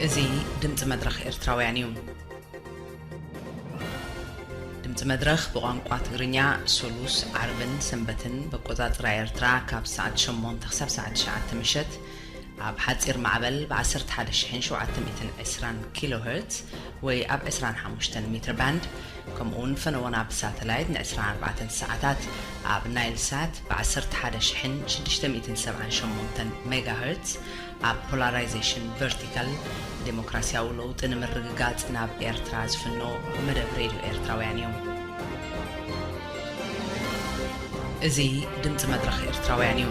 እዚ ድምፂ መድረኽ ኤርትራውያን እዩ። ድምፂ መድረኽ ብቋንቋ ትግርኛ ሶሉስ፣ ዓርብን ሰንበትን በቆፃፅራ ኤርትራ ካብ ሰዓት ሸሞንተ ክሳብ ሰዓት ትሽዓተ ምሸት ኣብ ሓፂር ማዕበል ብ ዓሰርተ ሓደ ሺሕን ሸውዓተ ሚእትን ዕስራን ኪሎ ሄርትዝ ወይ ኣብ ዕስራን ሓሙሽተን ሜትር ባንድ፣ ከምኡ እውን ፈነወና ብሳተላይት ን ዕስራን ኣርባዕተን ሰዓታት ኣብ ናይል ሳት ብ ዓሰርተ ሓደ ሺሕን ሽዱሽተ ሚእትን ሰብዓን ሸሞንተን ሜጋ ሄርትዝ፣ ኣብ ፖላራይዜሽን ቨርቲካል፣ ዴሞክራሲያዊ ለውጢ ንምርግጋጽ ናብ ኤርትራ ዝፍኖ መደብ ሬድዮ ኤርትራውያን እዩ። እዚ ድምጺ መድረኽ ኤርትራውያን እዩ።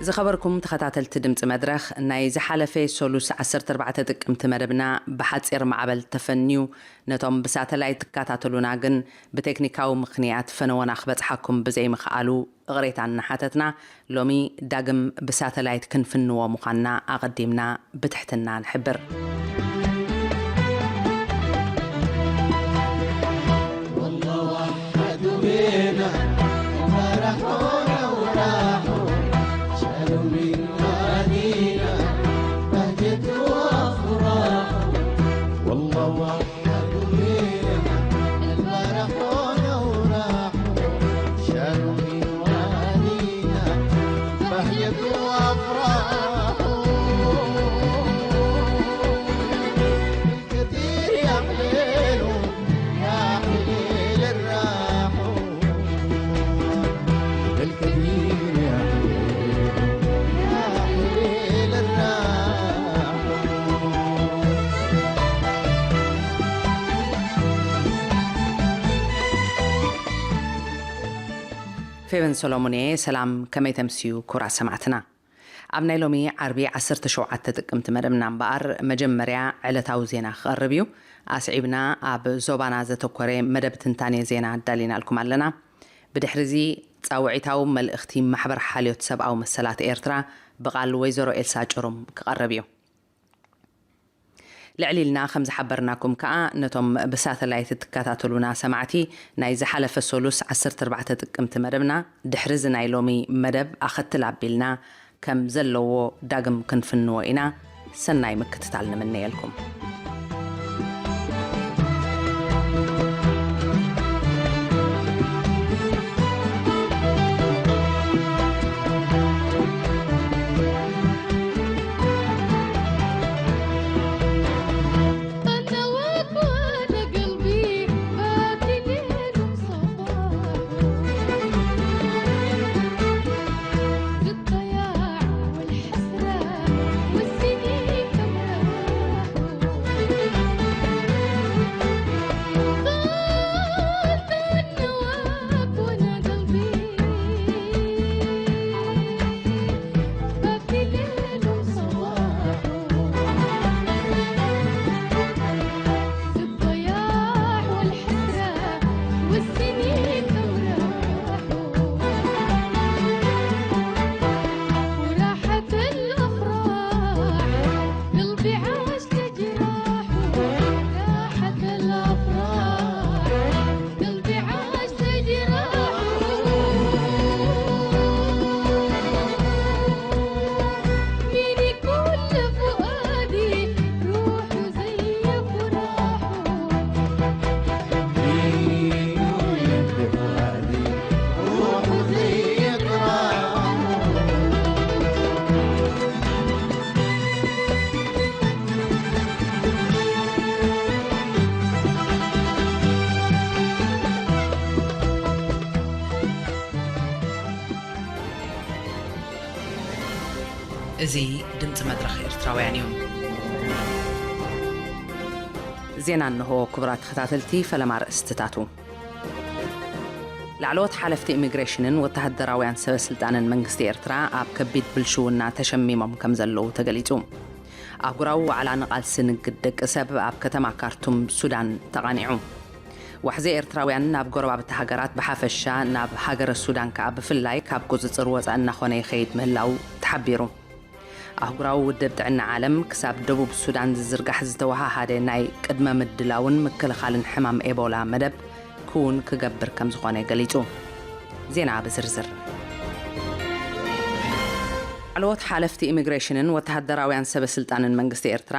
ዝኸበርኩም ተኸታተልቲ ድምፂ መድረኽ፣ ናይ ዝሓለፈ ሶሉስ ዓሰርተ ኣርባዕተ ጥቅምቲ መደብና ብሓፂር ማዕበል ተፈንዩ ነቶም ብሳተላይት ትከታተሉና ግን ብቴክኒካዊ ምኽንያት ፈነወና ክበጽሓኩም ብዘይምኽኣሉ እቕሬታ እናሓተትና፣ ሎሚ ዳግም ብሳተላይት ክንፍንዎ ምዃንና ኣቐዲምና ብትሕትና ንሕብር። ፌቨን ሰሎሞን እየ። ሰላም፣ ከመይ ተምስዩ ክቡራት ሰማዕትና? ኣብ ናይ ሎሚ ዓርቢ ዓሰርተ ሸውዓተ ጥቅምቲ መደብና እምበኣር፣ መጀመርያ ዕለታዊ ዜና ክቐርብ እዩ። ኣስዒብና ኣብ ዞባና ዘተኮረ መደብ ትንታኔ ዜና ኣዳሊናልኩም ኣለና። ብድሕሪ እዚ ጻውዒታዊ መልእኽቲ ማሕበር ሓልዮት ሰብኣዊ መሰላት ኤርትራ ብቓል ወይዘሮ ኤልሳ ጭሩም ክቐርብ እዩ። ልዕል ኢልና ከም ዝሓበርናኩም ከኣ፣ ነቶም ብሳተላይት እትከታተሉና ሰማዕቲ፣ ናይ ዝሓለፈ ሶሉስ ዓሰርተ ኣርባዕተ ጥቅምቲ መደብና፣ ድሕሪ እዚ ናይ ሎሚ መደብ ኣኸትል ኣቢልና ከም ዘለዎ ዳግም ክንፍንዎ ኢና። ሰናይ ምክትታል ንምነየልኩም። እዚ ድምፂ መድረኽ ኤርትራውያን እዩ። ዜና እንሆ። ክቡራት ተኸታተልቲ፣ ፈለማ ኣርእስትታቱ። ላዕለዎት ሓለፍቲ ኢሚግሬሽንን ወተሃደራውያን ሰበ ስልጣንን መንግስቲ ኤርትራ ኣብ ከቢድ ብልሽውና ተሸሚሞም ከም ዘለዉ ተገሊጹ። ኣህጉራዊ ዋዕላ ንቓልሲ ንግድ ደቂ ሰብ ኣብ ከተማ ካርቱም ሱዳን ተቓኒዑ። ዋሕዚ ኤርትራውያን ናብ ጎረባብቲ ሃገራት ብሓፈሻ፣ ናብ ሃገረ ሱዳን ከኣ ብፍላይ ካብ ቁጽጽር ወጻኢ እናኾነ ይኸይድ ምህላው ተሓቢሩ። ኣህጉራዊ ውድብ ጥዕና ዓለም ክሳብ ደቡብ ሱዳን ዝዝርጋሕ ዝተወሃሃደ ናይ ቅድመ ምድላውን ምክልኻልን ሕማም ኤቦላ መደብ ክውን ክገብር ከም ዝኾነ ገሊጹ። ዜና ብዝርዝር። ላዕለዎት ሓለፍቲ ኢሚግሬሽንን ወተሃደራውያን ሰበ ስልጣንን መንግስቲ ኤርትራ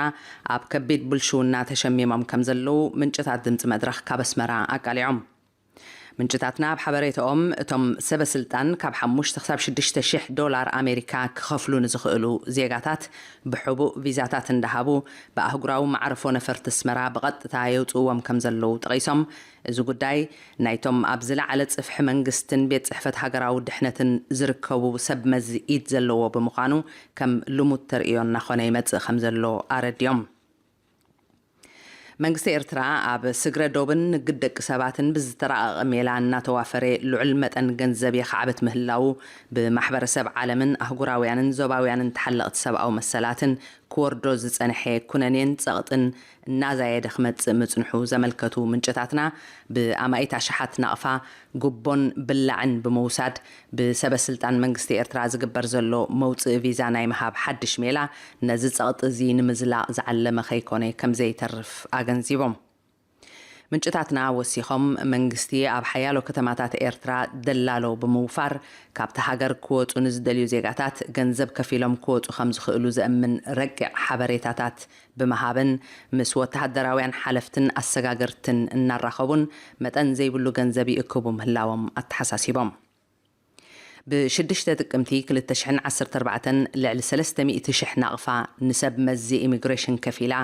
ኣብ ከቢድ ብልሽውና ተሸሚሞም ከም ዘለዉ ምንጭታት ድምፂ መድረኽ ካብ ኣስመራ ኣቃሊዖም። ምንጭታትና ኣብ ሓበሬታኦም፣ እቶም ሰበ ስልጣን ካብ ሓሙሽተ ክሳብ ሽዱሽተ ሽሕ ዶላር ኣሜሪካ ክኸፍሉ ንዝኽእሉ ዜጋታት ብሕቡእ ቪዛታት እንዳሃቡ ብኣህጉራዊ መዓርፎ ነፈርቲ ኣስመራ ብቐጥታ የውፅእዎም ከም ዘለዉ ጠቒሶም፣ እዚ ጉዳይ ናይቶም ኣብ ዝለዓለ ጽፍሒ መንግስትን ቤት ጽሕፈት ሃገራዊ ድሕነትን ዝርከቡ ሰብ መዚ ኢድ ዘለዎ ብምዃኑ ከም ልሙድ ተርእዮ እናኾነ ይመጽእ ከም ዘሎ ኣረድዮም። መንግስቲ ኤርትራ ኣብ ስግረ ዶብን ንግድ ደቂ ሰባትን ብዝተራቐቐ ሜላ እናተዋፈረ ልዑል መጠን ገንዘብ የኻዕብት ምህላዉ ብማሕበረሰብ ዓለምን ኣህጉራውያንን ዞባውያንን ተሓለቕቲ ሰብኣዊ መሰላትን ክወርዶ ዝጸንሐ ኩነኔን ጸቕጥን እናዛየደ ክመጽእ ምጽንሑ ዘመልከቱ ምንጭታትና፣ ብኣማኢት ኣሽሓት ናቕፋ ጉቦን ብላዕን ብምውሳድ ብሰበ ስልጣን መንግስቲ ኤርትራ ዝግበር ዘሎ መውጽኢ ቪዛ ናይ ምሃብ ሓድሽ ሜላ ነዚ ጸቕጢ እዚ ንምዝላቕ ዝዓለመ ከይኮነ ከም ዘይተርፍ ኣገንዚቦም። ምንጭታትና ወሲኾም፣ መንግስቲ ኣብ ሓያሎ ከተማታት ኤርትራ ደላሎ ብምውፋር፣ ካብቲ ሃገር ክወጹ ንዝደልዩ ዜጋታት ገንዘብ ከፊሎም ክወጹ ከም ዝኽእሉ ዘእምን ረቂቕ ሓበሬታታት ብምሃብን ምስ ወተሃደራውያን ሓለፍትን ኣሰጋገርትን እናራኸቡን መጠን ዘይብሉ ገንዘብ ይእክቡ ምህላዎም ኣተሓሳሲቦም። ብሽዱሽተ ጥቅምቲ ክልተ ሽሕን ዓሰርተ ኣርባዕተን ልዕሊ ሰለስተ ሚእቲ ሽሕ ናቕፋ ንሰብ መዚ ኢሚግሬሽን ከፊላ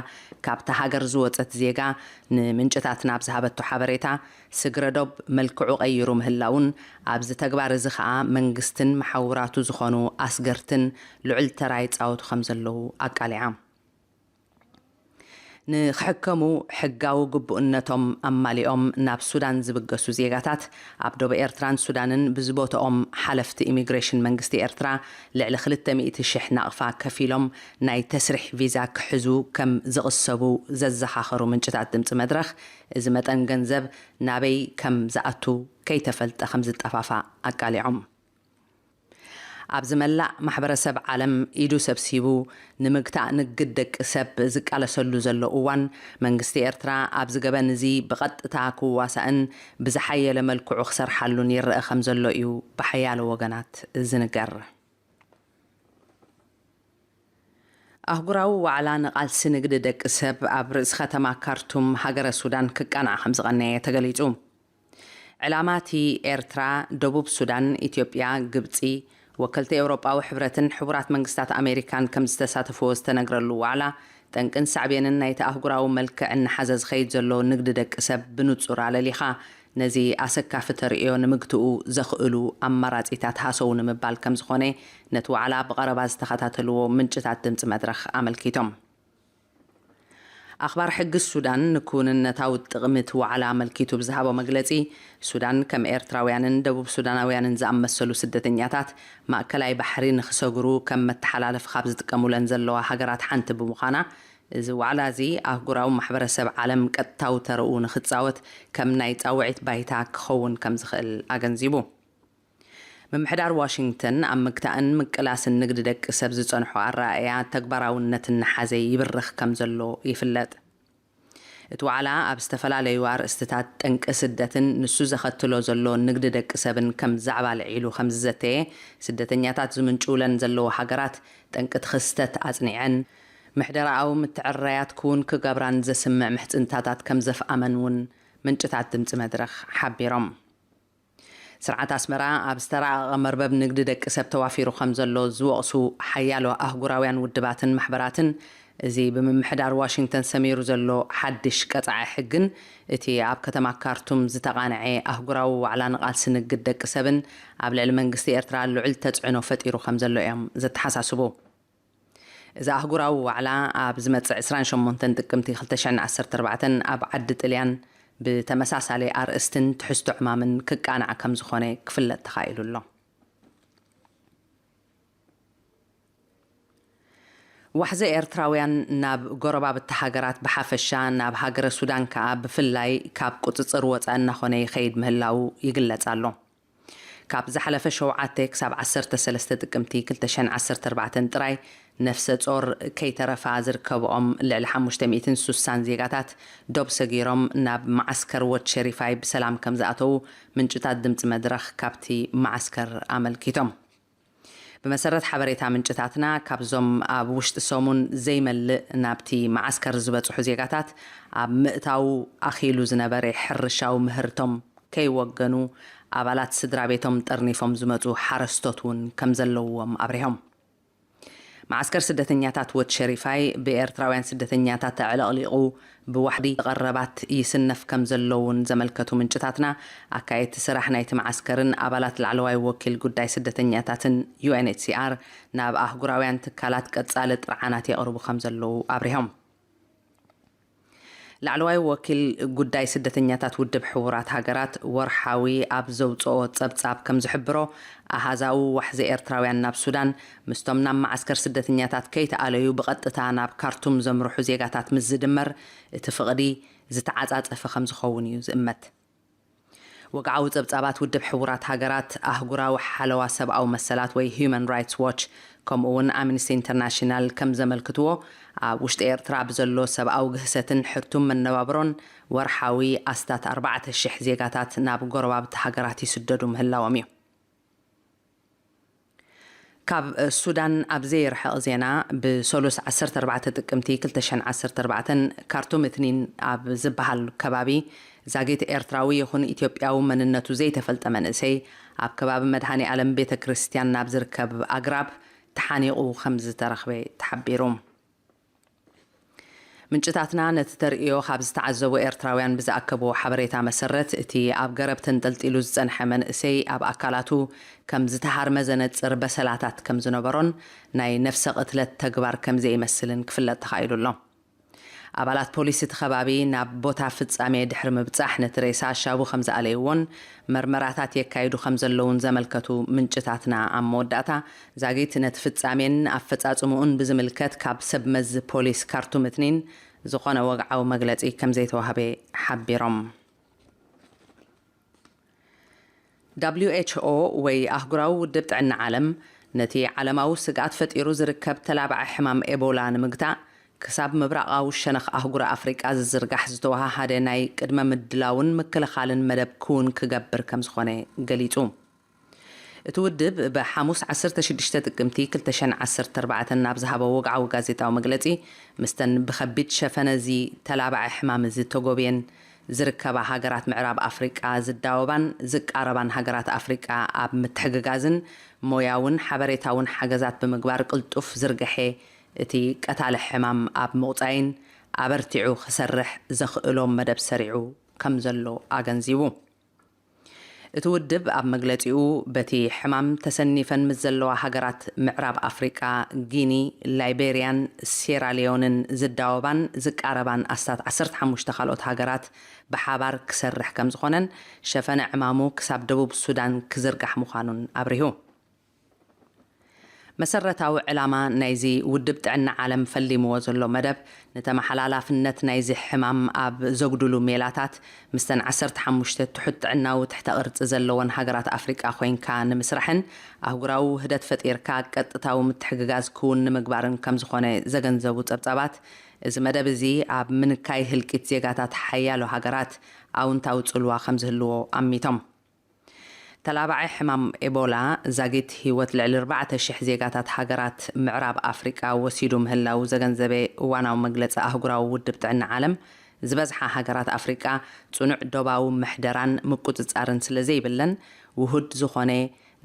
ካብታ ሃገር ዝወጸት ዜጋ ንምንጭታትና ኣብ ዝሃበቶ ሓበሬታ፣ ስግረ ዶብ መልክዑ ቀይሩ ምህላውን ኣብዚ ተግባር እዚ ኸኣ መንግስትን መሓውራቱ ዝኾኑ ኣስገርትን ልዑል ተራ ይጻወቱ ከም ዘለዉ ኣቃሊዓ። ንኽሕከሙ ሕጋዊ ግቡእነቶም ኣማሊኦም ናብ ሱዳን ዝብገሱ ዜጋታት፣ ኣብ ዶብ ኤርትራን ሱዳንን ብዝቦትኦም ሓለፍቲ ኢሚግሬሽን መንግስቲ ኤርትራ ልዕሊ ክልተ ሚእቲ ሽሕ ናቕፋ ከፊሎም ናይ ተስሪሕ ቪዛ ክሕዙ ከም ዝቕሰቡ ዘዘኻኸሩ ምንጭታት ድምፂ መድረኽ፣ እዚ መጠን ገንዘብ ናበይ ከም ዝኣቱ ከይተፈልጠ ከም ዝጠፋፋእ ኣቃሊዖም። ኣብዚ መላእ ማሕበረሰብ ዓለም ኢዱ ሰብሲቡ ንምግታእ ንግድ ደቂ ሰብ ዝቃለሰሉ ዘሎ እዋን፣ መንግስቲ ኤርትራ ኣብዚ ገበን እዚ ብቐጥታ ክዋሳእን ብዝሓየለ መልክዑ ክሰርሓሉን ይረአ ከም ዘሎ እዩ ብሓያሎ ወገናት ዝንገር። ኣህጉራዊ ዋዕላ ንቓልሲ ንግዲ ደቂ ሰብ ኣብ ርእሲ ከተማ ካርቱም ሃገረ ሱዳን ክቃናዕ ከም ዝቐነየ ተገሊጹ። ዕላማ እቲ ኤርትራ፣ ደቡብ ሱዳን፣ ኢትዮጵያ፣ ግብጺ፣ ወከልቲ ኤውሮጳዊ ሕብረትን ሕቡራት መንግስታት ኣሜሪካን ከም ዝተሳተፍዎ ዝተነግረሉ ዋዕላ፣ ጠንቅን ሳዕቤንን ናይቲ ኣህጉራዊ መልክዕ እናሓዘ ዝኸይድ ዘሎ ንግዲ ደቂ ሰብ ብንጹር ኣለሊኻ፣ ነዚ ኣሰካፊ ተርእዮ ንምግትኡ ዘኽእሉ ኣማራጺታት ሃሰው ንምባል ከም ዝኾነ ነቲ ዋዕላ ብቐረባ ዝተኸታተልዎ ምንጭታት ድምጺ መድረኽ ኣመልኪቶም። ኣኽባር ሕጊ ሱዳን ንክውንነታዊ ጥቕሚ እቲ ዋዕላ ኣመልኪቱ ብዝሃቦ መግለጺ፣ ሱዳን ከም ኤርትራውያንን ደቡብ ሱዳናውያንን ዝኣመሰሉ ስደተኛታት ማእከላይ ባሕሪ ንኽሰግሩ ከም መተሓላለፊ ካብ ዝጥቀሙለን ዘለዋ ሃገራት ሓንቲ ብምዃና፣ እዚ ዋዕላ እዚ ኣህጉራዊ ማሕበረሰብ ዓለም ቀጥታዊ ተረኡ ንኽጻወት ከም ናይ ጻውዒት ባይታ ክኸውን ከም ዝኽእል ኣገንዚቡ። ምምሕዳር ዋሽንግተን ኣብ ምግታእን ምቅላስን ንግዲ ደቂ ሰብ ዝጸንሖ ኣረኣእያ ተግባራውነት እናሓዘ ይብርኽ ከም ዘሎ ይፍለጥ። እቲ ዋዕላ ኣብ ዝተፈላለዩ ኣርእስትታት ጠንቂ ስደትን ንሱ ዘኸትሎ ዘሎ ንግዲ ደቂ ሰብን ከም ዛዕባ ልዒሉ ከም ዝዘተየ፣ ስደተኛታት ዝምንጭውለን ዘለዎ ሃገራት ጠንቂ እቲ ክስተት ኣጽኒዐን፣ ምሕደራኣዊ ምትዕርራያት ክውን ክገብራን ዘስምዕ ምሕጽንታታት ከም ዘፍኣመን እውን ምንጭታት ድምጺ መድረኽ ሓቢሮም። ስርዓት ኣስመራ ኣብ ዝተራቐቐ መርበብ ንግዲ ደቂ ሰብ ተዋፊሩ ከም ዘሎ ዝወቕሱ ሓያሎ ኣህጉራውያን ውድባትን ማሕበራትን፣ እዚ ብምምሕዳር ዋሽንግተን ሰሚሩ ዘሎ ሓድሽ ቀጻዒ ሕግን እቲ ኣብ ከተማ ካርቱም ዝተቓንዐ ኣህጉራዊ ዋዕላ ንቓልሲ ንግድ ደቂ ሰብን ኣብ ልዕሊ መንግስቲ ኤርትራ ልዑል ተጽዕኖ ፈጢሩ ከም ዘሎ እዮም ዘተሓሳስቡ። እዚ ኣህጉራዊ ዋዕላ ኣብ ዝመጽእ ዕስራን ሸሞንተን ጥቅምቲ ክልተ ሽሕን ዓሰርተ ኣርባዕተን ኣብ ዓዲ ጥልያን ብተመሳሳሊ ኣርእስትን ትሕዝቶ ዕማምን ክቃናዕ ከም ዝኾነ ክፍለጥ ተኻኢሉ ኣሎ። ዋሕዚ ኤርትራውያን ናብ ጎረባብቲ ሃገራት ብሓፈሻ፣ ናብ ሃገረ ሱዳን ከኣ ብፍላይ ካብ ቁጽጽር ወጻኢ እናኾነ ይኸይድ ምህላዉ ይግለጽ ኣሎ። ካብ ዝሓለፈ ሸውዓተ ክሳብ ዓሰርተ ሰለስተ ጥቅምቲ ክልተ ሽሕን ዓሰርተ ኣርባዕተን ጥራይ፣ ነፍሰ ጾር ከይተረፋ ዝርከብኦም ልዕሊ ሓሙሽተ ሚእትን ሱሳን ዜጋታት ዶብ ሰጊሮም ናብ መዓስከር ወድ ሸሪፋይ ብሰላም ከም ዝኣተዉ ምንጭታት ድምጺ መድረኽ ካብቲ መዓስከር ኣመልኪቶም። ብመሰረት ሓበሬታ ምንጭታትና፣ ካብዞም ኣብ ውሽጢ ሰሙን ዘይመልእ ናብቲ መዓስከር ዝበጽሑ ዜጋታት፣ ኣብ ምእታው ኣኺሉ ዝነበረ ሕርሻዊ ምህርቶም ከይወገኑ፣ ኣባላት ስድራ ቤቶም ጠርኒፎም ዝመጹ ሓረስቶት እውን ከም ዘለውዎም ኣብሪሆም። መዓስከር ስደተኛታት ወድ ሸሪፋይ ብኤርትራውያን ስደተኛታት ተዕለቕሊቑ ብዋሕዲ ቀረባት ይስነፍ ከም ዘሎ እውን ዘመልከቱ ምንጭታትና፣ ኣካየድቲ ስራሕ ናይቲ መዓስከርን ኣባላት ላዕለዋይ ወኪል ጉዳይ ስደተኛታትን ዩ ኤን ኤች ሲ ኣር ናብ ኣህጉራውያን ትካላት ቀጻሊ ጥርዓናት የቕርቡ ከም ዘለዉ ኣብሪሆም። ላዕለዋይ ወኪል ጉዳይ ስደተኛታት ውድብ ሕቡራት ሃገራት ወርሓዊ ኣብ ዘውጽኦ ጸብጻብ ከም ዝሕብሮ፣ ኣሃዛዊ ዋሕዚ ኤርትራውያን ናብ ሱዳን ምስቶም ናብ መዓስከር ስደተኛታት ከይተኣለዩ ብቐጥታ ናብ ካርቱም ዘምርሑ ዜጋታት ምስ ዝድመር፣ እቲ ፍቕዲ ዝተዓጻጸፈ ከም ዝኸውን እዩ ዝእመት። ወግዓዊ ጸብጻባት ውድብ ሕቡራት ሃገራት፣ ኣህጉራዊ ሓለዋ ሰብኣዊ መሰላት ወይ ሂዩማን ራይትስ ዎች፣ ከምኡ እውን ኣምነስቲ ኢንተርናሽናል ከም ዘመልክትዎ፣ ኣብ ውሽጢ ኤርትራ ብዘሎ ሰብኣዊ ግህሰትን ሕቱም መነባብሮን ወርሓዊ ኣስታት ኣርባዕተ ሽሕ ዜጋታት ናብ ጎረባብቲ ሃገራት ይስደዱ ምህላዎም እዩ። ካብ ሱዳን ኣብ ዘይርሕቕ ዜና፣ ብሰሉስ ዓሰርተ ኣርባዕተ ጥቅምቲ ክልተ ሽሕን ዓሰርተ ኣርባዕተን ካርቱም እትኒን ኣብ ዝበሃል ከባቢ ዛጊት ኤርትራዊ ይኹን ኢትዮጵያዊ መንነቱ ዘይተፈልጠ መንእሰይ ኣብ ከባቢ መድሃኔ ኣለም ቤተ ክርስቲያን ናብ ዝርከብ ኣግራብ ተሓኒቑ ከም ዝተረኽበ ተሓቢሩ። ምንጭታትና ነቲ ተርእዮ ካብ ዝተዓዘቡ ኤርትራውያን ብዝኣከብዎ ሓበሬታ መሰረት፣ እቲ ኣብ ገረብ ተንጠልጢሉ ዝጸንሐ መንእሰይ ኣብ ኣካላቱ ከም ዝተሃርመ ዘነጽር በሰላታት ከም ዝነበሮን ናይ ነፍሰ ቅትለት ተግባር ከም ዘይመስልን ክፍለጥ ተኻኢሉ ኣሎ። ኣባላት ፖሊስ እቲ ከባቢ ናብ ቦታ ፍጻሜ ድሕሪ ምብጻሕ፣ ነቲ ሬሳ ሻቡ ከም ዝኣለይዎን መርመራታት የካይዱ ከም ዘለውን ዘመልከቱ ምንጭታትና፣ ኣብ መወዳእታ ዛጊት ነቲ ፍጻሜን ኣፈጻጽምኡን ብዝምልከት ካብ ሰብ መዚ ፖሊስ ካርቱም እትኒን ዝኾነ ወግዓዊ መግለጺ ከም ዘይተዋህበ ሓቢሮም። ደብሊው ኤች ኦ ወይ ኣህጉራዊ ውድብ ጥዕና ዓለም፣ ነቲ ዓለማዊ ስግኣት ፈጢሩ ዝርከብ ተላባዒ ሕማም ኤቦላ ንምግታእ፣ ክሳብ ምብራቓዊ ሸነኽ ኣህጉር ኣፍሪቃ ዝዝርጋሕ ዝተወሃሃደ ናይ ቅድመ ምድላውን ምክልኻልን መደብ ክውን ክገብር ከም ዝኾነ ገሊጹ። እቲ ውድብ ብሓሙስ ዓሰርተ ሽዱሽተ ጥቅምቲ ክልተ ሽሕን ዓሰርተ ኣርባዕተን ናብ ዝሃቦ ወግዓዊ ጋዜጣዊ መግለጺ፣ ምስተን ብኸቢድ ሸፈነ እዚ ተላባዒ ሕማም እዚ ተጎብየን ዝርከባ ሃገራት ምዕራብ ኣፍሪቃ ዝዳወባን ዝቃረባን ሃገራት ኣፍሪቃ ኣብ ምትሕግጋዝን ሞያውን ሓበሬታውን ሓገዛት ብምግባር ቅልጡፍ ዝርግሐ እቲ ቀታሊ ሕማም ኣብ ምቑጻይን ኣበርቲዑ ክሰርሕ ዘኽእሎ መደብ ሰሪዑ ከም ዘሎ ኣገንዚቡ። እቲ ውድብ ኣብ መግለጺኡ፣ በቲ ሕማም ተሰኒፈን ምስ ዘለዋ ሃገራት ምዕራብ ኣፍሪቃ፣ ጊኒ፣ ላይቤርያን ሴራሊዮንን ዝዳወባን ዝቃረባን ኣስታት ዓሰርተ ሓሙሽተ ካልኦት ሃገራት ብሓባር ክሰርሕ ከም ዝኾነን፣ ሸፈነ ዕማሙ ክሳብ ደቡብ ሱዳን ክዝርጋሕ ምዃኑን ኣብሪሁ። መሰረታዊ ዕላማ ናይዚ ውድብ ጥዕና ዓለም ፈሊምዎ ዘሎ መደብ፣ ንተመሓላላፍነት ናይዚ ሕማም ኣብ ዘጉድሉ ሜላታት፣ ምስተን ዓሰርተ ሓሙሽተ ትሑት ጥዕናዊ ትሕተ ቅርጺ ዘለወን ሃገራት ኣፍሪቃ ኮይንካ ንምስራሕን፣ ኣህጉራዊ ውህደት ፈጢርካ ቀጥታዊ ምትሕግጋዝ ክውን ንምግባርን ከም ዝኾነ ዘገንዘቡ ጸብጻባት፣ እዚ መደብ እዚ ኣብ ምንካይ ህልቂት ዜጋታት ሓያሎ ሃገራት ኣውንታዊ ጽልዋ ከም ዝህልዎ ኣሚቶም። ተላባዒ ሕማም ኤቦላ ዛጊት ህይወት ልዕሊ ኣርባዕተ ሽሕ ዜጋታት ሃገራት ምዕራብ ኣፍሪቃ ወሲዱ ምህላው ዘገንዘበ እዋናዊ መግለጺ ኣህጉራዊ ውድብ ጥዕና ዓለም፣ ዝበዝሓ ሃገራት ኣፍሪቃ ጽኑዕ ዶባዊ ምሕደራን ምቁጽጻርን ስለ ዘይብለን፣ ውሁድ ዝኾነ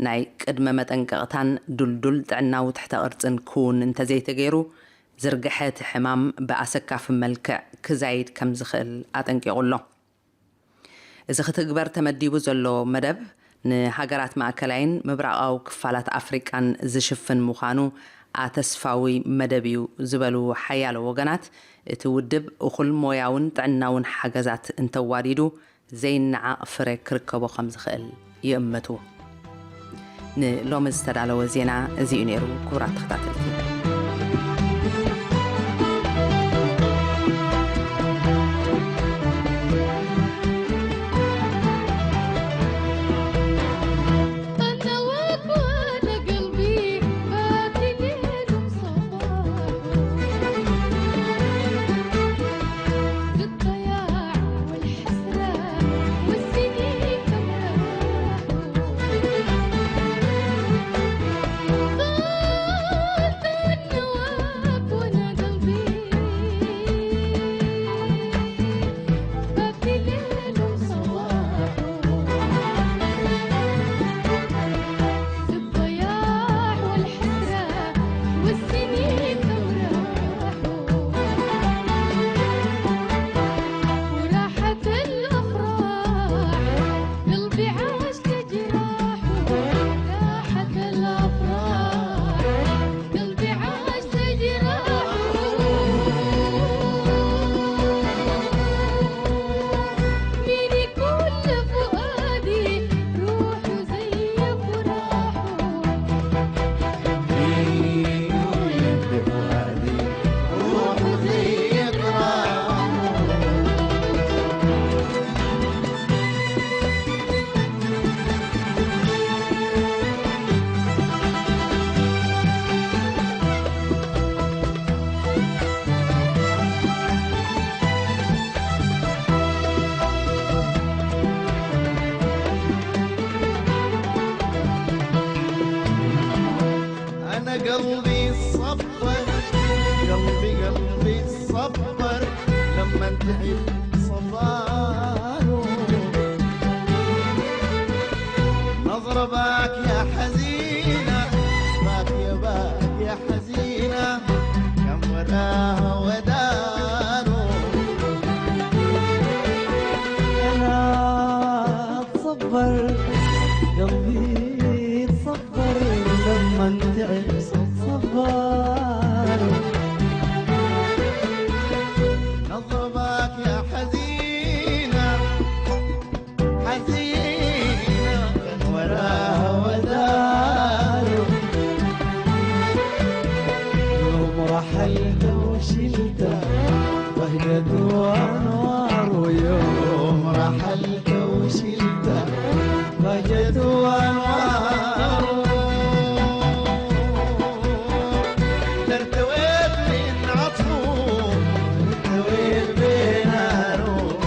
ናይ ቅድመ መጠንቀቕታን ድልዱል ጥዕናዊ ትሕተ ቅርጽን ክውን እንተዘይተገይሩ፣ ዝርግሐ እቲ ሕማም ብኣሰካፊ መልክዕ ክዛይድ ከም ዝኽእል ኣጠንቂቑ ኣሎ። እዚ ክትግበር ተመዲቡ ዘሎ መደብ፣ ንሃገራት ማእከላይን ምብራቓዊ ክፋላት ኣፍሪቃን ዝሽፍን ምዃኑ ኣተስፋዊ መደብ እዩ ዝበሉ ሓያሎ ወገናት፣ እቲ ውድብ እኹል ሞያውን ጥዕናውን ሓገዛት እንተዋዲዱ ዘይነዓቕ ፍረ ክርከቦ ከም ዝኽእል ይእምቱ። ንሎሚ ዝተዳለወ ዜና እዚ እዩ ነይሩ። ክቡራት ተኸታተልቲ፣ ኣነ قلبي صبر، قلبي قلبي صبر، لما تعب صبر. نظرة باك يا حزينة، باك يا باك يا حزينة، كم وراها ودارو. أنا أتصبر، قلبي يتصبر، لما تعب صبر. نظرة باك يا حزينة، حزينة وراها ودار. يوم رحلت وشلت بهجة وأنوار، ويوم رحلت وشلت بهجة وأنوار. ترتويت من عطفو، ترتويت بين عروق.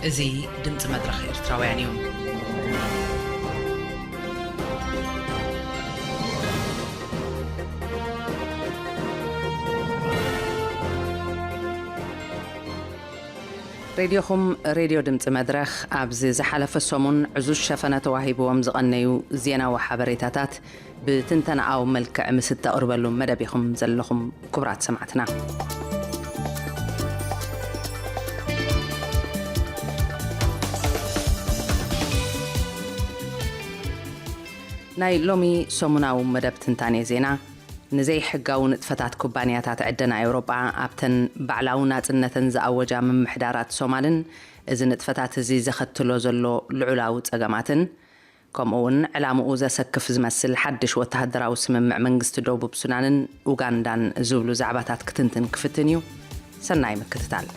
እዚ ድምፂ መድረኽ ኤርትራውያን እዩ። ሬድዮኹም፣ ሬድዮ ድምፂ መድረኽ፣ ኣብዚ ዝሓለፈ ሰሙን ዕዙዝ ሸፈነ ተዋሂብዎም ዝቐነዩ ዜናዊ ሓበሬታታት ብትንተናኣዊ መልክዕ ምስ እተቕርበሉ መደብ ኢኹም ዘለኹም፣ ክቡራት ሰማዕትና። ናይ ሎሚ ሰሙናዊ መደብ ትንታኔ ዜና፣ ንዘይሕጋዊ ንጥፈታት ኩባንያታት ዕደና ኤውሮጳ ኣብተን ባዕላዊ ናጽነተን ዝኣወጃ ምምሕዳራት ሶማልን፣ እዚ ንጥፈታት እዚ ዘኸትሎ ዘሎ ልዑላዊ ጸገማትን፣ ከምኡ እውን ዕላምኡ ዘሰክፍ ዝመስል ሓድሽ ወተሃደራዊ ስምምዕ መንግስቲ ደቡብ ሱዳንን ኡጋንዳን ዝብሉ ዛዕባታት ክትንትን ክፍትን እዩ። ሰናይ ምክትታል።